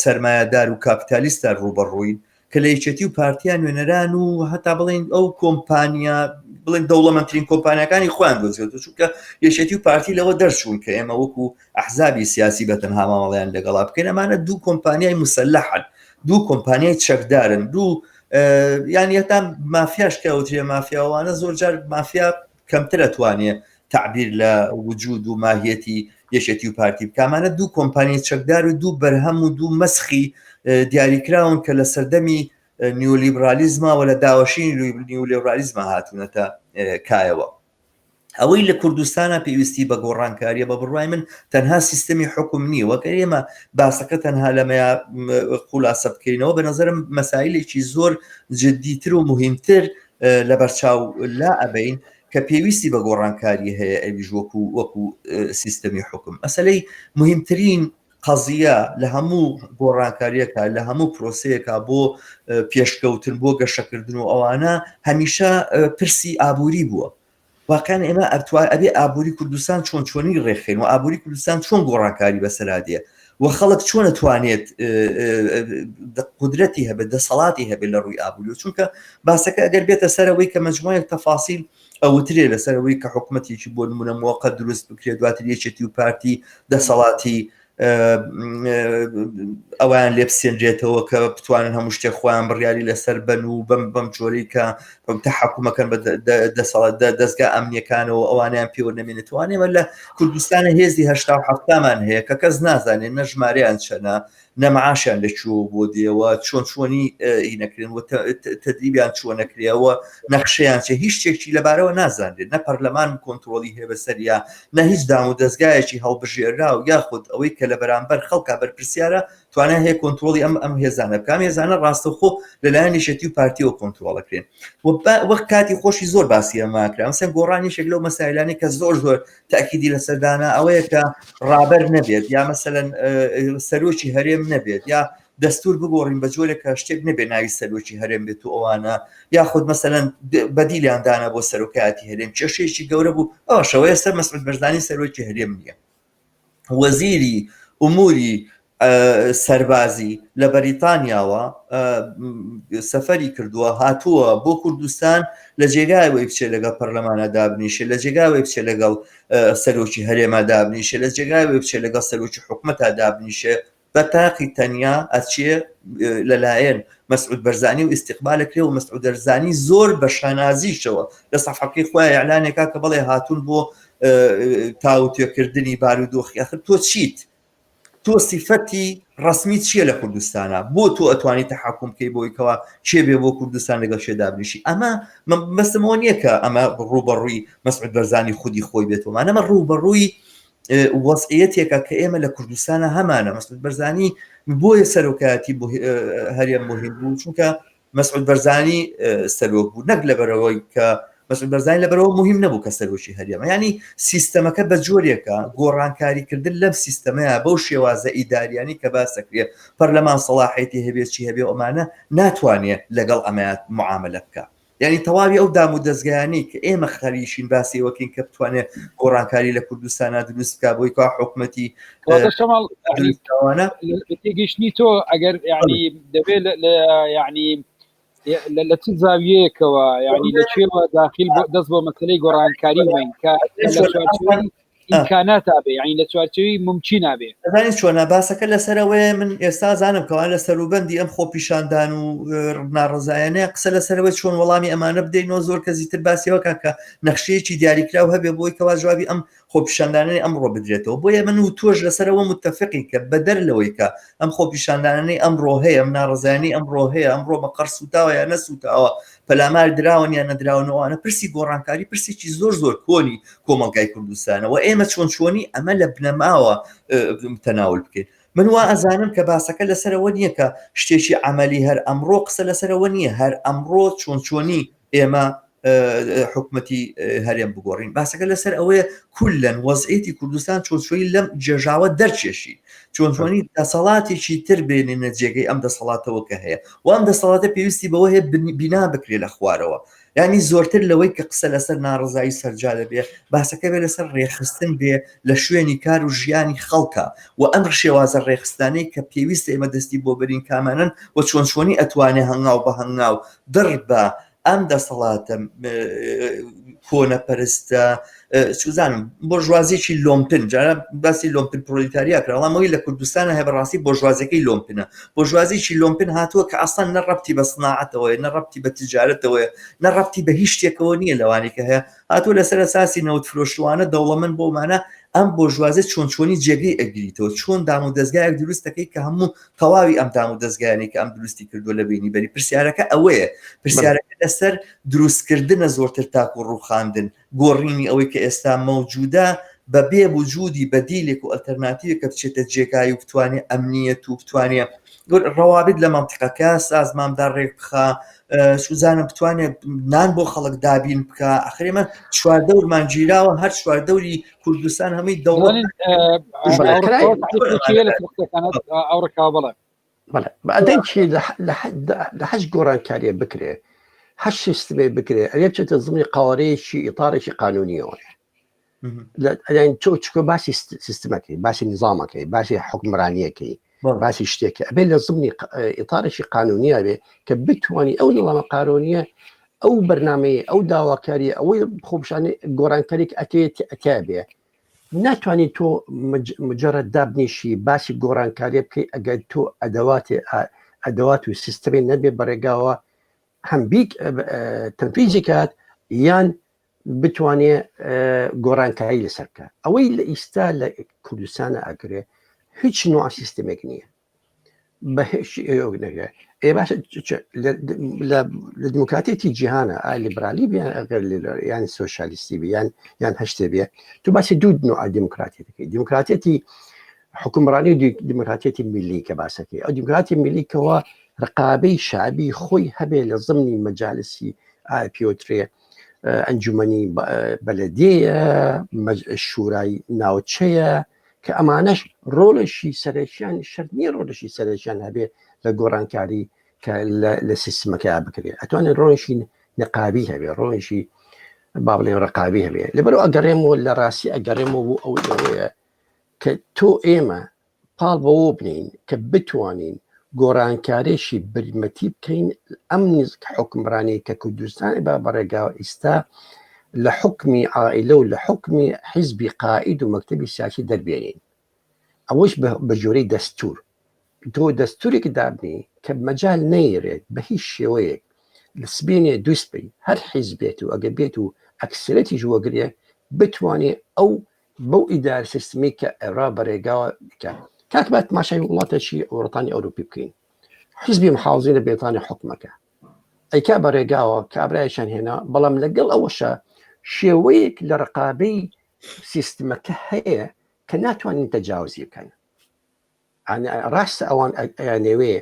سەرمایەدار و کاپیتالیستە ڕوبەڕووین کە لە یەکێتی و پارتیا نوێنەران و هەتا بڵێن ئەو کۆمپانیا بڵێن دەوڵەمەندترین کۆمپانیەکانی خۆیان دۆزیێت چونکە یەکێتی و پارتی لەوە دەرچوون کە ئێمە وەکو ئەحزابی سیاسی بە تەنها مامەڵەیان لەگەڵا بکەین ئەمانە دوو کۆمپانیای مسلحن دوو کۆمپانیای چەکدارن دوو یان هەتا مافیاش کە وترێ مافیاوانە زۆر جار مافیا کەمتر ئەتوانێ تعبیر لە وجود و ماهیەتی یەکێتی و پارتی بکامانە دوو کۆمپانیای چەکدار و دوو بەرهەم و دوو مەسخی دیاریکراون کە لە سەردەمی نیولیبرالیزما و لە داوەشینی نیولیبرالیزما هاتوونەتە کایەوە. ئەوەی لە کوردستانە پێویستی بە گۆڕانکاریە بە بڕوای من تەنها سیستەمی حکوم نییە وەکە ئێمە باسەکە تەنها لەمەیا خولاسە بکەینەوە بە نظرم مەسایلێکی زۆر جدیتر و مهمتر لەبەرچاو لا ئەبین کە پێویستی بە گۆڕانکاری هەیە ئەویش وەکو وەکو سیستەمی حکوم مەسلەی مهمترین قەزیە لە هەموو گۆڕانکاریەکە لە هەموو پرۆسەیەکە بۆ پێشکەوتن بۆ گەشەکردن و ئەوانە هەمیشە پرسی ئابووری بووە واقعا ئێمە ئەتوا ئەبێ ئابووری کوردستان چۆن چۆنی ڕێکخین و ئابووری کوردستان چۆن گۆڕانکاری بەسەرا دێ و خەڵک چۆن ئەتوانێت قودرەتی هەبێت دەسەڵاتی هەبێت لە ڕووی ئابووری چونکە باسەکە ئەگەر بێتە سەرەوەی کە مەجموعەیەک تەفاسیل ئەوترێ لەسەرەوەی کە حکوومەتێکی بۆ نمونە موقت دروست بکرێت دواتر یەکێتی و پارتی دەسەڵاتی. ئەویان لێ بسێنرێتەوە کە بتوانن هەموو شتێک خۆیان بڕیاری لەسەر بن و بەم بەم جۆری کە تەحکومەکەن بە دەسەڵات دەستگا ئەمنیەکانەوە ئەوانیان پێوە نەمێنێتوانێ ئێمە لە کوردستانە هێزی هەشتا و حەفتامان هەیە کە کەس نازانێت نە ژمارەیان چەنە نە معاشیان لە کوێوە بۆ دێوە چۆن چۆنی هینەکرێن و تەدریبیان چۆن نەکرێەوە نەخشەیان چێ هیچ شتێکی لەبارەوە نازانرێت نە پەرلەمان کۆنتترۆلی هەیە بەسەریا نە هیچ دام و دەستگایەکی هەڵبژێراو یاخود ئەوەی کە لە بەرامبەر خەڵکا بەرپرسیارە توانای هەیە کۆنتترۆلی ئەم ئەم هێزانە بکام هێزانە ڕاستەوخۆ لەلایەن یەکێتی و پارتیەوە کۆنتترۆڵەکرێن وەک کاتی خۆشی زۆر باسی ئەماکرا مەسەن گۆڕان یەکێک لەو مەسایلانی کە زۆر زۆر تاکیدی لەسەردانە ئەوەیە کە ڕابەر نەبێت یا مەسەلەن سەرۆکی هەرێم نەبێت یا دەستور بگۆڕین بە جۆرێک کە شتێک نەبێت ناوی سەرۆکی هەرێم بێت و ئەوانە یاخود مەسەلەن بەدیلیان دانا بۆ سەرۆکایەتی هەرێم کێشەیەکی گەورە بوو ئەوەشەوە ئێستا مەسعود بەرزانی سەرۆکی هەرێم نییە وەزیری ئوموری سەربازی لە بەریتانیاوە سەفەری کردووە هاتووە بۆ کوردستان لە جێگایەوەی بچێت لەگەڵ پەرلەمانە دابنیشێ لە جێگاوەی بچێت لەگەڵ سەرۆکی هەرێما دابنیشێ لە جێگاوی بچێت لەگەڵ سەرۆکی حکومەتا دابنیشێ بە تاقی تەنیا ئەچێ لەلایەن مەسعود بەرزانی و ئیستیقبالەکرێ و مەسعود بەرزانی زۆر بە شانازیشەوە لە سەفحەکەی خۆیان ئیعلانێکا کە بەڵێ هاتوون بۆ تاوتوێکردنی بارودۆخی ئەخر تۆ چیت تۆ سیفەتی ڕسمی چییە لە کوردستانە بۆ تۆ ئەتوانی تەحکم بکەی بۆی کەوا کێ بێ بۆ کوردستان لەگەڵ شێ دابنیشی ئەمە مەبەستمەوە نییە کە ئەمە ڕووبەڕووی مەسعود بەرزانی خودی خۆی بێتەوە ئەمە ڕووبەڕووی وەزعیەتێکە کە ئێمە لە کوردستانە هەمانە مەسعود بەرزانی بۆیە سەرۆکایەتی هەرێم مهم بوو چونکە مەسعود بەرزانی سەرۆک بوو نەک لەبەرەوەی کە مەسعود بەرزانی لەبەرەوە مهم نەبوو کە سەرۆکی هەرێمە ینی سیستەمەکە بە جۆرێکە گۆڕانکاریکردن لەم سیستەمەیە بەو شێوازە ئیداریانی کە باسەکرێ پەرلەمان سەڵاحێتی هەبێت چی هەبێ ئەمانە ناتوانێت لەگەڵ ئەمەیات معاملە بکە یانی تەواوی ئەو دام و دەزگایانەی کە ئێمە خەریکین باسی ئەوەکەین کە بتوانێت گۆڕانکاری لە کوردستانا دروست بکا بۆی کوا حکومەتی کەواتە شەماڵ یعنی دروستکراوانە لە تێگەیشتنی تۆ ئەگەر یعنی دەبێت لە یعنی لە چ زاویەیەکەوە یعنی لە کوێوە داخل بۆ دەست بۆ مەسەلەی گۆڕانکاری بین کە لە چوارچێوەی ئیمکاناتا بێ یعنی لە چوارچێوەی مومکینا بێ. ئەزانی چۆنە باسەکە لەسەرەوەیە من ئێستا زانم کەوا لە سەروبەندی ئەم خۆپیشاندان و ناڕەزایانەیە قسە لەسەرەوەی چۆن وەڵامی ئەمانە بدەینەوە زۆر کەسی تر باسیەوە کە کە نەخشەیەکی دیاریکراو هەبێ بۆی کەوا جوابی ئەم خۆپیشاندانەی ئەمڕۆ بدرێتەوە بۆیە من و تۆش لەسەرەوە متفقین کە بەدەر لەوەی کە ئەم خۆپیشاندانەی ئەمڕۆ هەیە ئەم ناڕەزایانی ئەمڕۆ هەیە ئەمڕۆ مەقەڕ سووتاوە یا نەسووتاوە پەلامار دراون یان نەدراون ئەوانە پرسی گۆڕانکاری پرسێکی زۆر زۆر کۆنی کۆمەڵگای کوردستانە و ئێمە چۆن چۆنی ئەمە لە بنەماوە تەناول بکەین من وا ئەزانم کە باسەکە لەسەرەوە نییە کە شتێکی عملی هەر ئەمڕۆ قسە لەسەرەوە نییە هەر ئەمڕۆ چۆن چۆنی ئێمە حکومەتی هەرێم بگۆڕین باسەکە لەسەر ئەوەیە کولەن وەزعێتی کوردستان چۆن چۆنی لەم جێژاوە دەرچێشی چۆن چۆنی دەسەڵاتێکی تر بێنینە جێگەی ئەم دەسەڵاتەوە کە هەیە و ئەم دەسەڵاتە پێویستی بەوە هەیە بینا بکرێت لە خوارەوە ینی زۆرتر لەوەی کە قسە لەسەر ناڕزایی سەرجادە بێ باسەکە بێ لەسەر ڕێخستن بێ لە شوێنی کار و ژیانی خەڵکە و ئەم شێوازە ڕێخستانەی کە پێویستە ئێمە دەستی بۆ بەرین کامانن و چۆن چۆنی ئەتوانێ هەنگاو بە هەنگاو دڕ بە ئەم دەسەڵاتە کۆنەپەرستە سوزانم بۆرژوازیی لۆمپن جارە باسی لۆمپن پرۆلیتاریا کرا بەڵام ئەوەی لە کوردستانە هەیە بەڕاستی بۆرژوازیەکەی لۆمپنە بۆرژوازیی لۆمپن هاتووە کە ئەسڵەن نە ڕەبتی بە سناعەتەوەیە نە ڕەبتی بە تجارەتەوەیە نە ڕەبتی بە هیچ شتێکەوە نییە لەوانی کە هەیە هاتووە لەسەر ئەساسی نەوت فرۆشتوانە دەوڵەمەند بۆمانە ئەم بۆرژوازی چۆن چۆنی جێگەی ئەگریتەوە چۆن دام و دەستگایەک دروست دەکەی کە هەموو تەواوی ئەم دام و دەستگایانەی کە ئەم دروستی کردووە لە بینی بەری پرسیارەکە ئەوەیە پرسیارەکە لەسەر دروستکردنە زۆرتر تاکو ڕووخاندن گۆڕینی ئەوەی کە ئێستا مەوجودە بە بێ وجودی بەدیلێک و ئەلتەرناتیوێک کە بچێتە جێگای و بتوانێ ئەمنیەت و بتوانێ ڕەوابط لە مەنتیقەکە سازماندا ڕێک بخا سوزانم بتوانێت نان بۆ خەڵک دابین بکە ئەخرێمە چواردەورمان گیراوە هەر چواردەوری کوردستان هەمووی دەوڵەت لە هەش گۆڕانکاریە بکرێ هەر سیستمێ بکرێ ئەوێ بچێتە زمنی قوارەیەکی ئیتارێکی قانونیەوە تۆ چکۆ باسی سیستمەکەی باسی نظامەکەی باسی حکمرانیەکەی باسی شتێکە ئەبێ لە زمنی ئیتارێکی قانونیە بێ کە بتوانی ئەو نظامە قارۆنیە ئەو بەرنمەیە ئەو داواکاری ئەوەی خۆپشانی گۆڕانکاریک ئەتێت ئەتیا بێ. ناتوانانی تۆ مجرد دابنیشی باسی گۆڕانکاری بکەی ئەگەر تۆ ئەدەواتی ئەدەوات و سیستمی نەبێ بەڕێگاوە هەم بیک تەنفیزی کات یان بتوانێ گۆڕانکاری لەسەر بکە ئەوەی لە ئیستا لە کوردستانە ئەکرێ هیچ نوع سیستمێک نییە بە هیچ نەگرێ ئێ باشە لە دیموکراتێتی جیهانە ئا لیبرالی بیان ئەگەر یان سۆسیالیستی بیان یان هەشتێ بێ تو باسی دوو نوع دیموکراتی دەکەی دیموکراتێتی حکومڕانی و دیموکراتێتی میلی کە باسەکەی ئەو دیموکراتی میلی کەەوە ڕقابەی شعبی خۆی هەبێ لە زمنی مەجالسی پێوترێ ئەنجومەنی بەلەدیەیە شورای ناوچەیە کە ئەمانەش ڕۆڵێکی سەرەکیان شەرت نییە ڕۆڵێکی سەرەکیان هەبێ لە گۆڕانکاری کە لە سیستمەکە بکرێت ئەتوانێت ڕۆڵێکی نقابی هەبێ ڕۆڵێکی با بڵێن ڕقابی هەبێ لەبەرەوە ئەگەڕێمەوە لە ڕاستی ئەگەڕێمەوە بۆ ئەو ئەوەیە کە تۆ ئێمە پاڵ بەوە بنین کە بتوانین گۆڕانکارێکی برمەتی بکەین ئەم نزک حکمڕانی کە کوردستان بە بەڕێگاوە ئیستا لە حکمی عائلە و لە حکمی حیزبی قائید و مەکتەبی سیاسی دەربێنین ئەوەش بە جۆرەی دەستور تۆ دەستورێک دابنی کە مەجال نەیرێت بە هیچ شێوەیەک لە سبێنێ دووسبەی هەر حیزبێت و ئەگە بێت و ئەکسرەتیش وەگرێ بتوانێ ئەو بەو ئیدار سیستمی کە ئێرا بەرێگاوە بکە کاک با تماشای وڵاتێکی وڵاتانی ئەوروپی بکەین حیزبی محافزین لە بێتانی حکومەکە ئەیکا بە ڕێگاوە کابرایشان هێنا بەڵام لەگەڵ ئەوەشە شێوەیەک لە ڕقابەی سیستمەکە هەیە کە ناتوانین تەجاوزی بکەن ڕاستە ئەوان ئەیانەوێ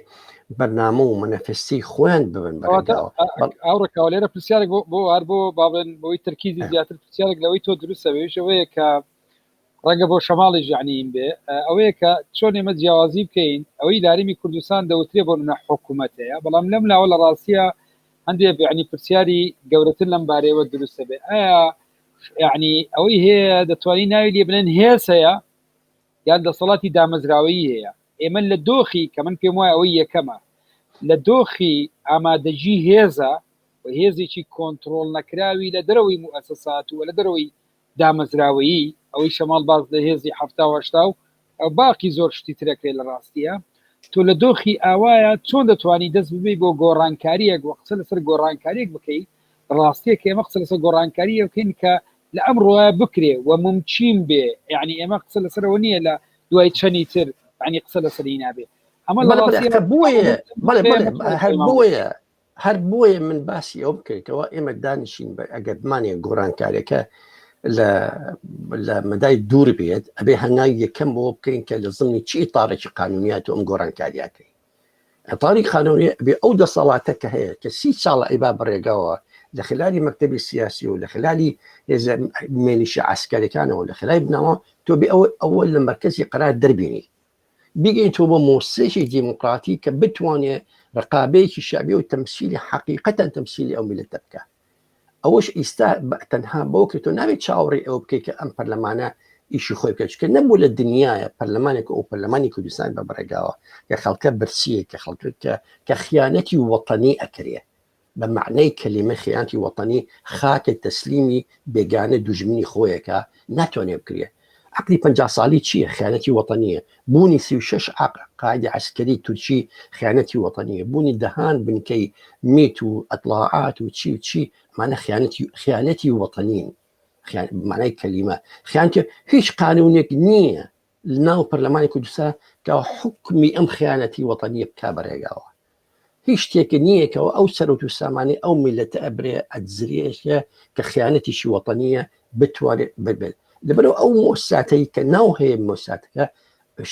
بەرنامە و مەنەفستی خۆیان ببن بەڕێگاوە ئەوڕکەوە لێرە پرسیارێک بۆ هەر بۆ باڵێن بۆی تەرکیزی زیاتر پرسیارێک لەوەی تۆ دروستە بێشەوەیە کە ڕەنگە بۆ شەماڵیش یعنییم بێ ئەوەیە کە چۆن ئێمە جیاوازی بکەین ئەوەی لارمی کوردستان دەوترێ بۆ منە حکوومەت هەیە بەڵام لەم لاوە لە ڕاستیە هەندێک یعنی پرسیاری گەورەتر لەم بارەیەوە دروستە بێ ئایا یعنی ئەوەی هەیە دەتوانین ناوی لێ بنێن هێز هەیە یان دەسەڵاتی دامەزراوەیی هەیە ئێمە لە دۆخی کە من پێم وایە ئەوەی یەکەمە لە دۆخی ئامادەگی هێزە و هێزێکی کۆنتترۆل نەکراوی لە دەرەوەی موئەسەسات و لە دەرەوەی دامەزراوەیی، ئەوەی شەماڵ باس لە هێزی 70 و 80 و باقی زۆر شتی ترەکرێت لە ڕاستیە تۆ لە دۆخی ئاوایە چۆن دەتوانی دەست ببی بۆ گۆڕانکاریەک وە قسە لەسەر گۆڕانکاریەک بکەی ڕاستیە کە ئێمە قسە لەسەر گۆڕانکاریە بکەین کە لە ئەم ڕۆیە بکرێ و ممکین بێ یعنی ئێمە قسە لەسەرەوە نییە لە دوای چەنی تر یعنی قسە لەسەری نابێ ئەمە لە ڕاستیە بۆیە بەڵێ بەڵێ هەر بۆیە هەر بۆیە من باسی ئەو بکەیتەوە ئێمە دانیشین بە ئەگەر بمانێ گۆڕانکاریەکە لە لە مەدای دوور بێت ئەبێ هەنگاوی یەکەم بۆ بکەین کە لە زمنی چی ئیتارێکی قانونیات و ئەم گۆڕانکاریاکەی ئەتاری قانونی بێ ئەو دەسەڵاتە کە هەیە کە سی ساڵ ئەیبا بەڕێگاوە لە خلالی مەکتەبی سیاسی و لە خلالی هێزە مێلیشە عسکەرەکانەوە لە خلای بنەوە تۆ بێ ئەوە ئەوە لە مەرکەزی قەرار دەربینی بیگەیتەوە بۆ مۆسێکی دیموکراتی کە بتوانێ ڕقابەیەکی شعبی و تەمسیلی حەقیقەتەن تەمسیلی ئەو میلەتە بکە ئەوەش ئیستا تەنها بۆ کرد تۆ نابێت چاوەڕێی ئەوە بکەیت کە ئەم پەرلەمانە ئیشی خۆی بکات چونکە نەبوو لە دنیاە پەرلەمانێک ئەو پەرلەمانی کوردستان بە بەڕێگاوە کە خەڵکە برسیە کە خەڵکە کە کە خیانەتی وەتەنی ئەکرێ بە مەعنای کەلیمە خیانەتی وەتەنی خاکە تەسلیمی بێگانە دوژمنی خۆیەکە ناتوانێ بکرێ عەقلی 50 ساڵی چییە خیانەتی وەتەنیە بوونی 36 قاعدی عەسکەری تورکی خیانەتی وەتەنیە بوونی دەهان بنکەی میت و ئەتڵاعات و چی و چی ئەمانە خیانەتی خیانەتی وەتەنین معنای کەلیمە خیانەتی هیچ قانونێک نییە لەناو پەرلەمانی کوردستان کە حکمی ئەم خیانەتی وەتەنیە بکا بەڕێگاوە هیچ شتێک نییە کەەوە ئەو سەرۆت و سامانی ئەو میلەتە ئەبرێ ئەدزرێشە کە خیانەتیشی وەتەنیە بتوانێت ببێت لەبەرەوە ئەو مۆساتەی کە ناو هەیە مۆساتەکە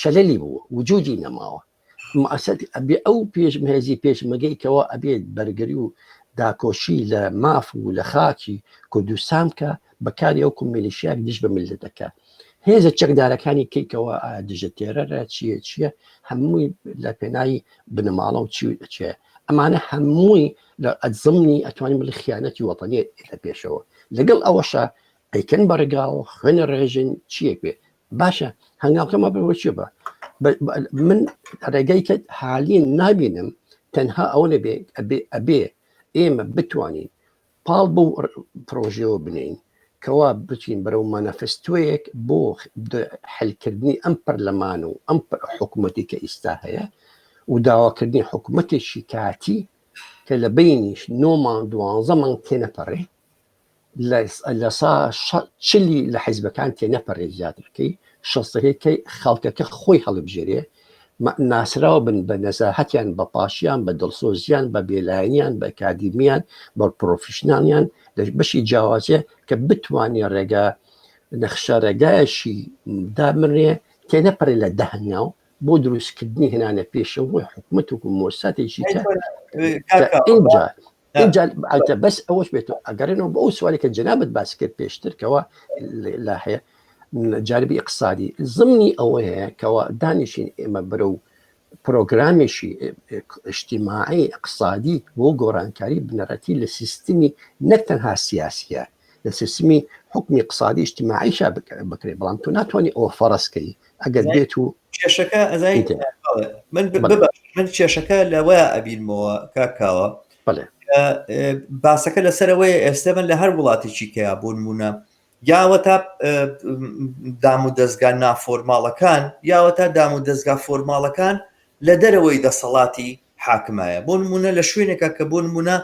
شەلەلی بوو وجودی نەماوە مؤسسەت ئەبێ ئەو پێشمهێزی پێشمەگەی کەوا ئەبێت بەرگری و داکۆشی لە ماف و لە خاکی کوردستان بکە بەکاری ئەو میلیشیاک دژ بە میللەتەکە هێزە چەکدارەکانی کەیکەوە دژە تێرەرە چییە چییە هەمووی لە پێناوی بنەماڵە و چی چێ ئەمانە هەمووی لە ئەزمنی ئەتوانین بڵێ خیانەتی وەتەنی لە پێشەوە لەگەڵ ئەوەشە ئەیکەن بە ڕێگاوە خوێنە ڕێژن چیەک بێ باشە هەنگاوکەمە بەوە چی بە من ڕێگەی کە حالین نابینم تەنها ئەوە نەبێ ئەبێ ئەبێ ئێمە بتوانین پاڵ بۆ پرۆژەوە بنین. کەوا بچین بەرەو مانەفستۆیەک بۆ حلکردنی ئەم پەرلەمان و ئەم حکوومەتی کە ئیستا هەیە و داواکردنی حکوومەتێکی کاتی کە لە بینیش نۆ مانگ دوانزە مانگ تێنەپەڕێ لە سا چلی لە حیزبەکان تێنەپەڕێ زیاترەکەی شەستەکەی کەی خەڵکەکە خۆی هەڵبژێرێ ناسراو بن بە نەزاهەتیان بە پاشیان بە دڵسۆزیان بە بێلایەنیان بە ئەکادیمیان بە پرۆفیشنالیان لە بەشی جیاوازیە کە بتوانێ ڕێگا نەخشە ڕێگایەکی دابنرێ تێنەپەڕێ لە دە هەنگاو بۆ دروستکردنی هێنانە پێشەوەی حکومەت و مۆساتێکی کە ئینجا ئینجا بەس ئەوەش بێت ئەگەڕێنەوە بۆ ئەو سوالی کە جەنابت باس کرد پێشتر کەەوە لا هەیە جانبی اقتصادی زمنی ئەوە هەیە کەەوە دانیشین ئێمە بەرەو پرۆگرامێکی اجتماعی اقتصادی بۆ گۆڕانکاری بنەڕەتی لە سیستمی نەک تەنها سیاسیە لە سیستمی حکمی اقتصادی اجتماعیشا بکرێت بەڵام تۆ ناتوانانی ئەوە فەرزکەی ئەگەر بێت و کێشەکە ئەزای من من کێشەکە لەوە ئەبینمەوە کاکاوە باسەکە لەسەرەوەی ئێستا من لە هەر وڵاتێکی کەیا بۆ نمونە یاوە تا دام و دەستگا نافۆرماڵەکان یاوە تا دام و دەستگا فۆرماڵەکان لە دەرەوەی دەسەڵاتی حاکمایە بۆ نمونە لە شوێنێکە کە بۆ نمونە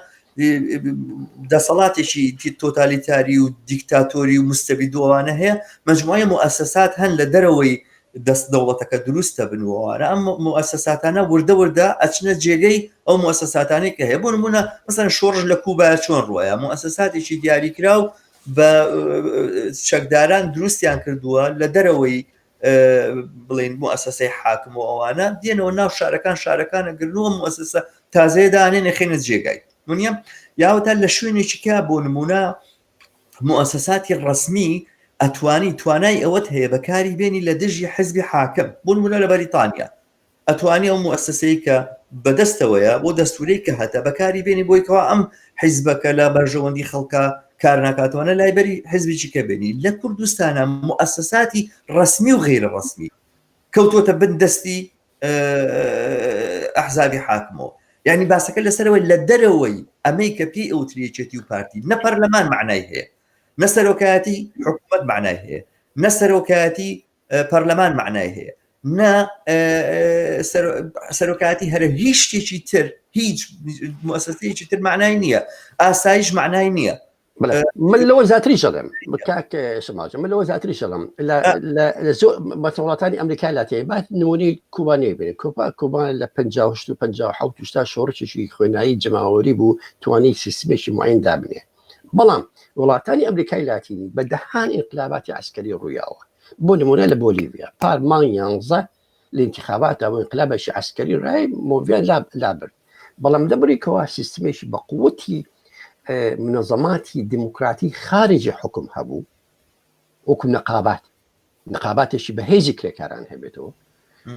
دەسەڵاتێکی تۆتالیتاری و دیکتاتۆری و مستەبیدوانە هەیە مجموعی موئەسەسات هەن لە دەرەوەی دەست دەوڵەتەکە دروستە بن و ئەوانە ئەم موئەسەساتانە وردە وردە ئەچنە جێگەی ئەو موئەسەساتانەی کە هەیە بۆ نمونە مەسەن شۆڕش لە کوبا چۆن ڕۆیە موئەسەساتێکی دیاریکراو بە چەکداران دروستیان کردووە لە دەرەوەی بڵین موئەسەسەی حاکم و ئەوانە دێنەوە ناو شارەکان شارەکانە گرن و موئەسەسە تازەیە دانێن نەخێنە جێگای منیە یاوەتا لە شوێنێکی کە بۆ نمونە موئەسەساتی ڕەسمی ئەتوانی توانای ئەوەت هەیە بەکاری بێنی لە دژی حزبی حاکم بۆ نمونە لە بەریتانیا ئەتوانی ئەو موئەسەسەی کە بەدەستەوەیە بۆ دەستورەی کە هەتە بەکاری بێنی بۆی کەوا ئەم حیزبەکە لە بەرژەوەندی خەڵکە کار ناکاتوانە لای بەری حزبێکی کە بێنی لە کوردستانە موئەسەساتی ڕەسمی و غەیرە ڕەسمی کەوتووەتە بن دەستی ئەحزابی حاکمەوە یعنی باسەکە لەسەرەوەی لە دەرەوەی ئەمەی کە پێی ئەوتری یەکێتی و پارتی نە پەرلەمان معنای هەیە نە سەرۆکایەتی حکوومەت معنای هەیە نە سەرۆکایەتی پەرلەمان معنای هەیە نە سەرۆکایەتی هەرە هیچ شتێکی تر هیچ موسسەیەکی تر معنای نییە ئاسایش معنای نییە من لەوە زیاتریش دەڵێم کاک شماجە من لەوە زیاتریش دەڵێم لە زۆر وڵاتانی ئەمریکا لاتینی با نمونەی کوبا نەیبێنێ کوبا کوبا لە 58 و 57 شتا شۆڕشێکی خوێنایی جەماوەری بوو توانی سیستمێکی معین دابنێ بەڵام وڵاتانی ئەمریکای لاتینی بە دەهان ئینقلاباتی عسکەری ڕوویاوە بۆ نمونە لە بۆلیڤیا پار مانگ یانزە لە ئینتخاباتە و ئینقلابێکی عسکەری ڕای مۆڤیان لابرد بەڵام لەبری کەوا سیستمێکی بە قوتی منەزەماتی دیموکراتی خارجی حکوم هەبوو وەکو نەقابات نقاباتێکی بەهێزی کرێکاران هەبێتەوە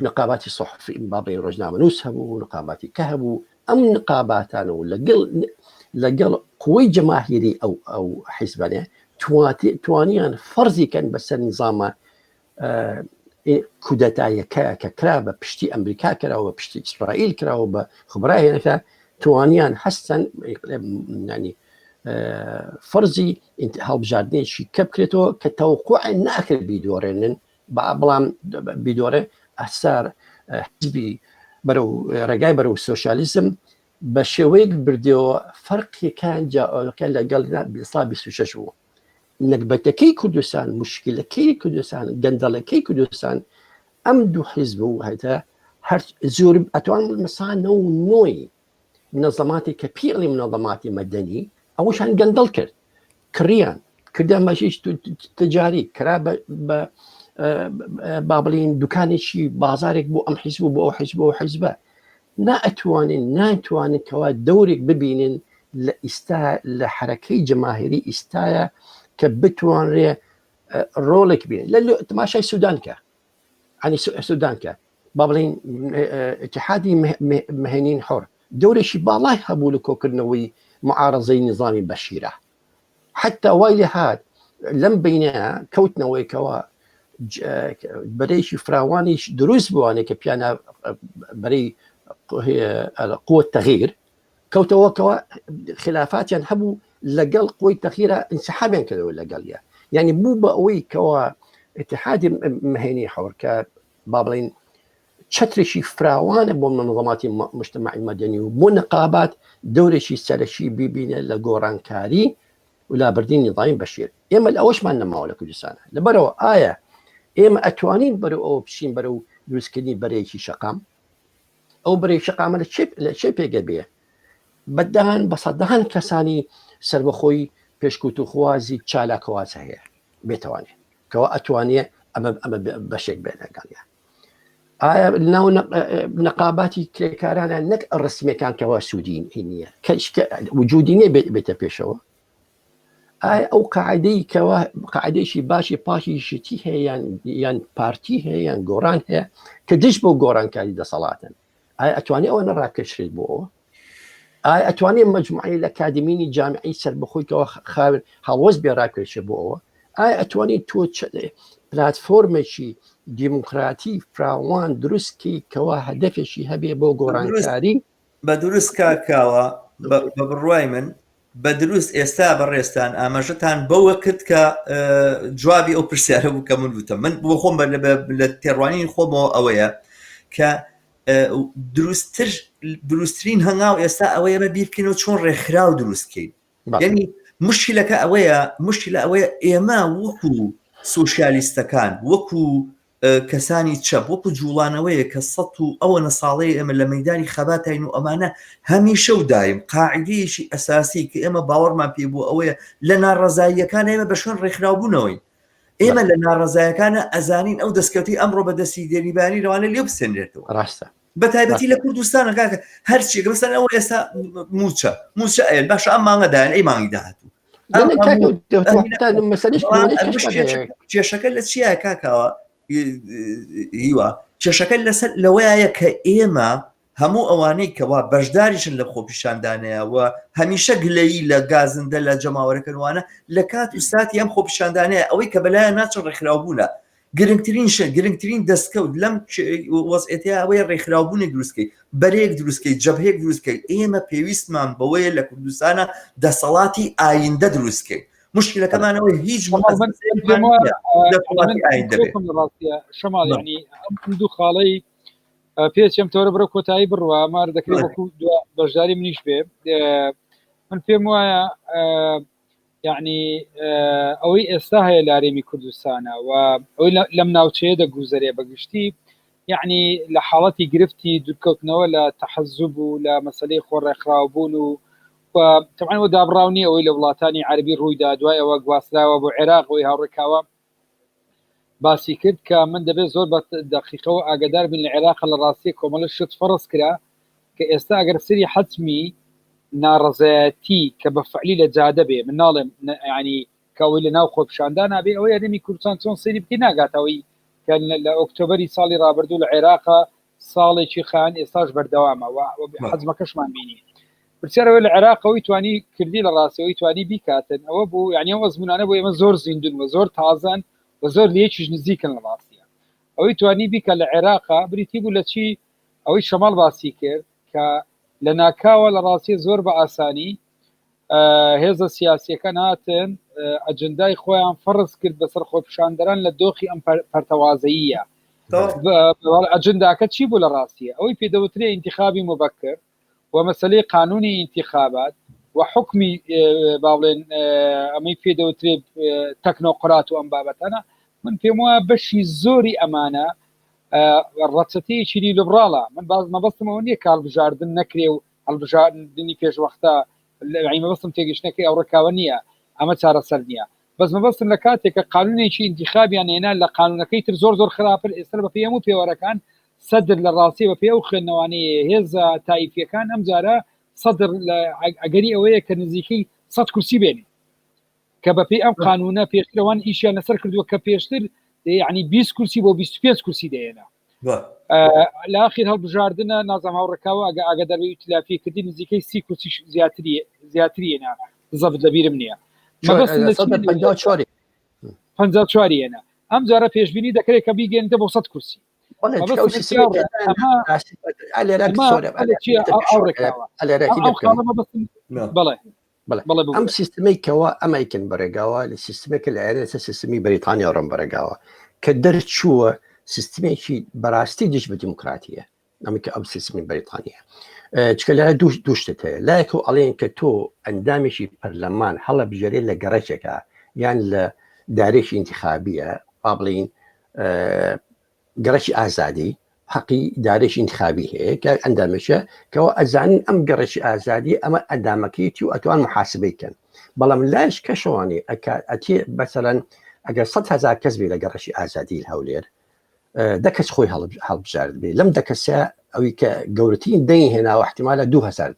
نقاباتی صحفی بابی ڕۆژنامەنووس هەبوو نقاباتی کە هەبوو ئەم نقاباتانە و لەگەڵ لەگەڵ قوەی جەماهیری ئەو ئەو حیزبانە توانیان فەرزی کەن بەسەر نظامە کودەتایەکە کە کرا بە پشتی ئەمریکا کراوە بە پشتی ئیسرائیل کراوە بە خبراهێنەکە توانیان هەستن ینی فەرزی هەڵبژاردنێکی کە بکرێتەوە کە تەوقع ناکرێت بیدۆڕێنن بەڵام بیدۆڕێ ئەسار حزبی بەرەو ڕێگای بەرەو سۆسیالیزم بە شێوەیەک بردەوە فەرقیەکان جاەکە لەگەڵ سا 26 بوو نەگبەتەکەی کوردستان، موشکیلەکەی کوردستان، گەندەڵەکەی کوردستان ئەم دوو حیزب و هەتا هەر زۆر ئەتوان مەسا نەو نۆی منەزەماتی کە پیڵی منەزەماتی مەدەنی ئەوەشان گەندەڵ کرد کڕیان کردیان بەشیش تجاری کرا بە با بڵین دوکانێکی بازارێک بۆ ئەم حیزب و بۆ ئەو حیزب و حیزبە ناتوانن ناتوانن کەوا دەورێک ببینن لە ئیستا لە حەرەکەی جەماهیری ئیستایە کە بتوانرێ ڕۆڵێک بێ لە تماشای سودان کە عنی سودان کە با بڵین اتحادی مهنین حڕ دەورێکی باڵای هەبوو لە کۆکردنەوەی معارەزەی نظامی بەشیرە حتا وای لێ هات لەم بینە کەوتنەوەی کەوا بەرەیەکی فراوانیش دروست بووانێ کە پیانە بەرەی قوت تەغیر کەوتەوە کەوا خلافاتیان هەبوو لەگەڵ قوەی تەغیرا ئینسحابیان کردەوە لەگەڵیا یعنی بوو بە ئەوەی کەوا اتحادی مهنی حور کە با بڵین چەترێکی فراوانە بۆ منظماتی مجتمعی مەدەنی و بۆ نقابات دەورێکی سەرەکی بیبینە لە گۆڕانکاری و لابردنی نیزامی بەشیر ئێمە لە ئەوەشمان نەماوە لە کوردستانە لەبەرەوە ئایا ئێمە ئەتوانین بەرەو ئەوە بچین بەرەو دروستکردنی بەرەیەکی شەقام ئەو بەرەی شەقامە لە چێ لە چێ پێگە بێ بەدان بە سەدان کەسانی سربەخۆی پێشکوتوخوازی چالاکواز هەیە بێتوانێ کەەوە ئەتوانێ ئەمە ئەمە بەشێک بێ لەگەڵیان ئایا ناو نەقاباتی کرێکارانە نەک ڕسمەکان کەوا سوودی نییە وجودی نیە بێتە پێشەوە ئایا ئەو قاعدەی کەوا قاعدێکی باشی پاکی شتی هەیە یان یان پارتی هەیە یان گۆڕان هەیە کە دژ بۆ گۆڕانکاری دەسەڵاتن ئایا ئەتوانێت ئەوە نەڕاکێشرێت بۆ ئەوە ئایا ئەتوانێت مجموعەی لە کادمینی جامعی سەربەخۆی کەەوە خاوێن هەڵوەست بێ ڕاکێشێ بۆ ئەوە ئایا ئەتوانێت تۆ پلتفۆرمێکی دیموکراتی فراوان دروستکی کەوا هەدەفێکی هەبێ بۆ گۆڕانکاری بە دروست کاکاوە بە بڕوای من بە دروست ئێستا بەڕێزتان ئاماژەتان بەوە کرد کە جوابی ئەو پرسیارە بوو کە من وتم من بۆ خۆم لە تێڕوانین خۆمەوە ئەوەیە کە دروستتر دروستترین هەنگاو ئێستا ئەوەیە ئێمە بیرکەینەوە چۆن ڕێکخراو دروستکەین یعنی مشکلەکە ئەوەیە مشکلە ئەوەیە ئێمە وەکو سوسیالیستەکان وەکو کەسانی چەپ وەکو جوڵانەوەیە کە سە و ئەوەنە ساڵەیە ئێمە لە مەدانی خەباتین و ئەمانە هەمیشە و دایم قاعدەیەکی ئەساسی کە ئێمە باوەڕمان پێ بوو ئەوەیە لە ناڕەزاییەکان ئێمە بە شوێن ڕێکخراوبوونەوەی ئێمە لە ناڕەزایەکانە ئەزانین ئەو دەستکەوتی ئەمڕۆ بەدەستی دێنیبانی لەوانە لێ بسێنرێتەوە ڕاستە بە تایبەتی لە کوردستانە کاکە هەرچی گەڵسەن ئەوە ئێستا موچە موچە ئەیەن باشە ئەم مانگە دایان ئەی مانگی داهاتوو کێشەکە لە چیە کاکاوە هیوا کێشەکە لەسەر لەوەیە کە ئێمە هەموو ئەوانەی کەوا بەشداریشن لە خۆپیشاندانەیە و هەمیشە گلەیی لە گازندە لە جەماوەرەکەنوانە لە کات و ساتی ئەم خۆپیشاندانەیە ئەوەی کە بەلایە ناچن ڕێکخراوبوونە گرنگترین شت گرنگترین دەستکەوت لەم وەزعێتەیە ئەوەیە ڕێکخراوبوونێک دروستکەی بەرەیەک دروستکەی جەبهەیەک دروستکەی ئێمە پێویستمان بەوەیە لە کوردستانە دەسەڵاتی ئایندە دروستکەین مشکلەکەمانەوە هیچ شەماڵ ینی ئەم دوو خاڵەی پێچم تۆرە بڕە کۆتایی بڕوا مار دەکرێت وەکو بەشداری منیش بێ من پێم وایە یعنی ئەوەی ئێستا هەیە لارێمی کوردستانە و ئەوەی لەم ناوچەیە دەگوزەرێ بەگشتی یعنی لە حاڵەتی گرفتی دوورکەوتنەوە لە تەحەزوب و لە مەسلەی خۆ ڕێکخراوبوون و طبعا و دابڕاو نییە ئەوەی لە وڵاتانی عەربی ڕوویدا دوای ئەوە گواستراوە بۆ عێراق ئەوەی هاوڕێکاوە باسی کرد کە من دەبێت زۆر بە دەقیقەوە ئاگادار بین لە عێراق لە ڕاستیە کۆمەڵە شت فەرز کرا کە ئێستا ئەگەر سری حەتمی ناڕەزایەتی کە بە فعلی لە جادە بێ من ناڵێم ینی کە ئەوەی لە ناو خۆپیشاندان نابێ ئەوەی هەرێمی کوردستان چۆن سەیری بکەی ناگاتەوەی کە لە ئۆکتۆبەری ساڵی ڕابردوو لە عێراقا ساڵێکی خان ئێستاش بەردەوامە و حەزمەکەشمان بینی پرسیارەوە لە عێراقەوەی توانی کردی لە ڕاستەوەی توانی بیکاتن ئەوە بوو یعنی ئەو ئەزمونانە بۆ ئێمە زۆر زیندون و زۆر تازەن و زۆر لەیەکیش نزیکن لە ڕاستیە ئەوەی توانی بیکە لە عێراقا بریتی بوو لە چی ئەوەی شەماڵ باسی کرد کە لە ناکاوە لە ڕاستیە زۆر بە ئاسانی هێزە سیاسیەکان هاتن ئەجندای خۆیان فەرز کرد بەسەر خۆپیشاندەران لە دۆخی ئەم پەرتەوازەیە ئەجنداکە چی بوو لە ڕاستیە ئەوەی پێدەوترێ ئینتخابی مبکر و مەسلەی قانونی ئینتخابات و حکمی با بڵێن ئەمەی پێدەوترێت تەکنۆقرات و ئەم بابەتانە من پێم وایە بەشی زۆری ئەمانە ڕەچەتەیەکی لیبراڵە من باز مەبەستمەوە نییە کاڵبژاردن نەکرێ و هەڵبژاردنی پێشوەختە یعنی مەبەستم تێگەیشتنەکەی ئەو ڕێکاوە نییە ئەمە چارەسەر نییە بەس مەبەستم لە کاتێک کە قانونێکی ئینتیخابیان هێنا لە قانونەکەی تر زۆر زۆر خراپتر ئێستا بە پێی هەموو پێوەرەکان سەدر لە ڕاستی بە پێی ئەو خوێندنەوانەی هێزە تایفیەکان ئەم جارە سەدر لە ئەگەری ئەوەیە کە نزیکەی 100 کورسی بێنێ کە بەپێی ئەم قانونە پێشتر ئەوان ئیشیان لەسەر کردووە کە پێشتر یعنی 20 کورسی بۆ 25 کورسی دەێنا لە ئاخیر هەڵبژاردنە نازم هاوڕێکاوە ئەگە ئاگە دەروی ئیتلافی کردی نزیکەی سی کورسی زیاتری زیاتریێنا زەبت لەبیرم نییە 54 هێنا ئەم جارە پێشبینی دەکرێت کە بیگەێنێتە بۆ 100 کورسی بڵێ. ئەم سیستمەی کەەوە ئەمەیکن بەڕێگاوە لە سیستمێکە لە ئێرە لەسەر سیستمی بەریتانیا ڕم بەڕێگاوە کە دەرچووە سیستمێکی بەڕاستی دژ بە دیموکراتیە ئەمە کە ئەم سیستمی بەریتانیە چکە لە دوو دوو شتت هەیە لایەک و ئەڵێن کە تۆ ئەندامێکی پەرلەمان هەڵە بژێرێ لە گەڕەکێکە یان لە دارێکی ئینتخابیە با بڵین گەڕەکی ئازادی حەقی دارێکی ئینتخابی هەیە کە ئەندامێکە کەەوە ئەزانین ئەم گەڕەکی ئازادی ئەمە ئەندامەکەیتی و ئەتوان محاسبەی کەن بەڵام لایش کەشەوانی ئەتێ بەسەرەن ئەگەر 100 هزار کەس بێ لە گەڕەکی ئازادی هەولێر دە کەس خۆی هەڵبژارد بێ لەم دە کەسە ئەوی کە گەورەترین دەنگی هێناوە احتمالە 2000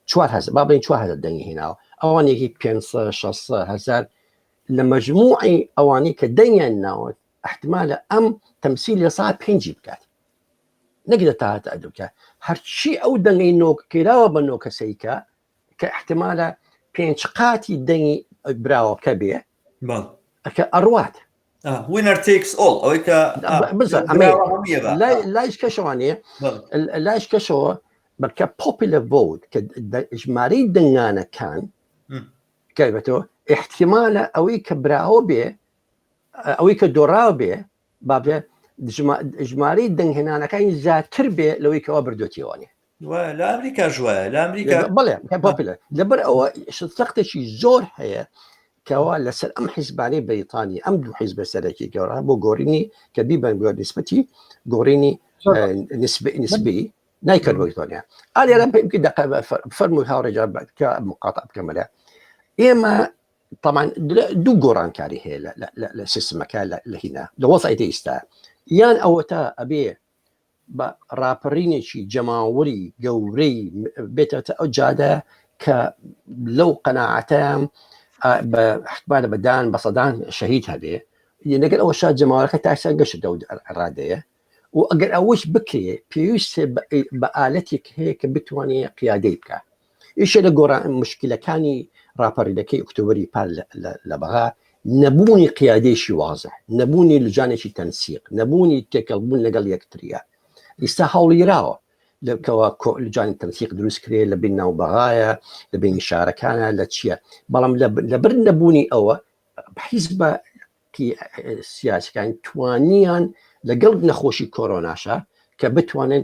4 با بڵێن 4000 دەنگی هێناوە ئەوان یەکی 500 600 هزار لە مەجموعی ئەوانەی کە دەنگیان ناوە احتمالە ئەم تەمسیل لە سا پێنجی بکات نەک لە تاهات ئەدوکە هەرچی ئەو دەنگەی نۆکراوە بە نۆکەسەیکە کە احتمالە پێنج قاتی دەنگی براوەکە بێ ئەکە ئەڕوات winner takes all ئەوەی کە لایش کەشەوانەیە لایش کەشەوە بەکە popular vote کە ژمارەی دەنگانەکان کایبەتەوە احتیمالە ئەوەی کە براوە بێ ئەوەی کە دۆڕاو بێ بابێ ژمارەی دەنگهێنانەکانی زیاتر بێ لەوەی کەوا بردوێتیوانێ لە ئەمریکا ژوایە لە ئەمریکا بڵێ popular لەبەر ئەوە سەختێکی زۆر هەیە کەوا لەسەر ئەم حیزبانەی بەریتانی ئەم دوو حیزبە سەرەکی گەورە بۆ گۆڕینی کە بیبەن بۆ نسبەتی گۆڕینی نسبی نسبی نایکرد بەریتانیا ئالێرە پێم دقە فەرمووی هاوڕێجا کە مقاطع بکەمەلە ئێمە طبعا دوو گۆڕانکاری هەیە لە سیستمەکە لە هینا لە وەزعی ئێستا یان ئەوەتا ئەبێ بە ڕاپەڕینێکی جەماوەری گەورەی بێتەتە ئەو جادە کە لەو قەناعەتە بە احتمالە بەدان بە سەدان شەهید هەبێ لەگەل ئەوە شاد جەماوەرەکە تا ئێستا گەشت دەو ڕادەیە و ئەگەر ئەوەش بکرێ پێویستە بە ئالەتێک هەیە کە بتوانێت قیادەی بکە یەکێ لە گۆڕان مشکلەکانی ڕاپەڕینەکەی ئۆکتۆبەری پار لە بەغا نەبوونی قیادەیەکی وازح، نەبوونی لجانێکی تەنسیق، نەبوونی تێکەڵبوون لەگەڵ یەکتریە. ئیستا هەوڵیراوە کەوا لجانی تەنسیق دروست کرێ لە بین ناو بەغایە، لە بینی شارەکانە، لە چییە، بەڵام لەبەر نەبوونی ئەوە حیزبە سیاسەکان توانیان لەگەڵ نەخۆشی کۆرۆناشە کە بتوانن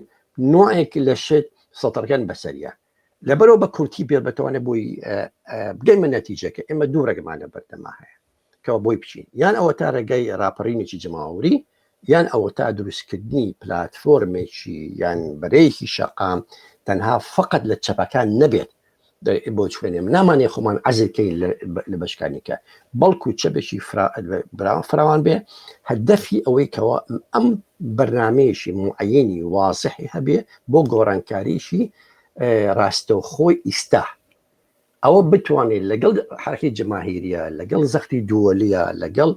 نوعێک لە شت سەتەرکەن بەسەریە لەبەرەوە بە کورتی بێ بتوانێت بۆی بگەیمە نەتیجەکە ئێمە دوو ڕێگەمان لە بەردەما هەیە کەەوە بۆی بچین یان ئەوە تا ڕێگەی ڕاپەڕینێکی جەماوەری یان ئەوە تا دروستکردنی پلتفۆرمێکی یان بەرەیەکی شەقام تەنها فقط لە چەپەکان نەبێت بۆ چوێنێ نامانێ خۆمان عەزل کەین لە بەشکانی کە بەڵکو چەبێکی فراوان بێ هەدەفی ئەوەی کەەوە ئەم بەرنمەیەکی معینی وازحی هەبێ بۆ گۆڕانکاریشی ڕاستەوخۆی ئیستا ئەوە بتوانێت لەگەڵ حرەکەی جەماهیریە لەگەڵ زەختی دووەلیە لەگەڵ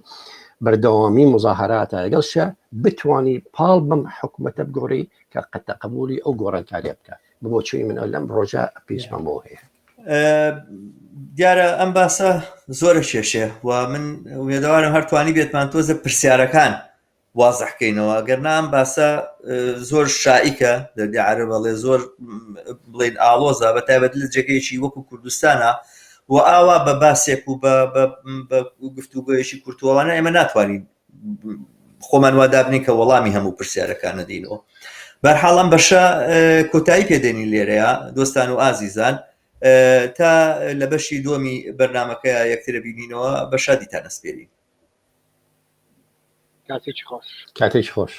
بەردەوامی مزاهراتە لەگەڵ شە بتانی پاڵ بەم حکوومەتە بگۆڕی کە قەتە قبولی ئەو گۆڕانکاریە بکە بە بۆچوونی من لەم ڕۆژە پێویستمان بۆ هەیە. دیارە ئەم باسە زۆرە کێشێ و من وێدەوارم هەرتوانی بێتمان تۆزە پرسیارەکان وازحکەینەوە گەر نام باسە زۆر شائیکە دەردی عرب بەڵێ زۆر بڵین ئاڵۆزە بە تایبەت لە جێگەیەکی وەکو کوردستانە و ئاوا بە باسێک و بە گفتوگۆیەکی کورتوەوانە ئێمە ناتوانین خۆمان وا دابنین کە وەڵامی هەموو پرسیارەکان نەدەینەوە بەرحاڵ ئەم بەشە کۆتایی پێدێنین لێرەیە دۆستان و ئازیزان تا لە بەشی دووەمی بەرنمەکەی یەکترە بینینەوە بە شادیتان ئەسپێرین کاتێکی خۆش کاتێکی خۆش.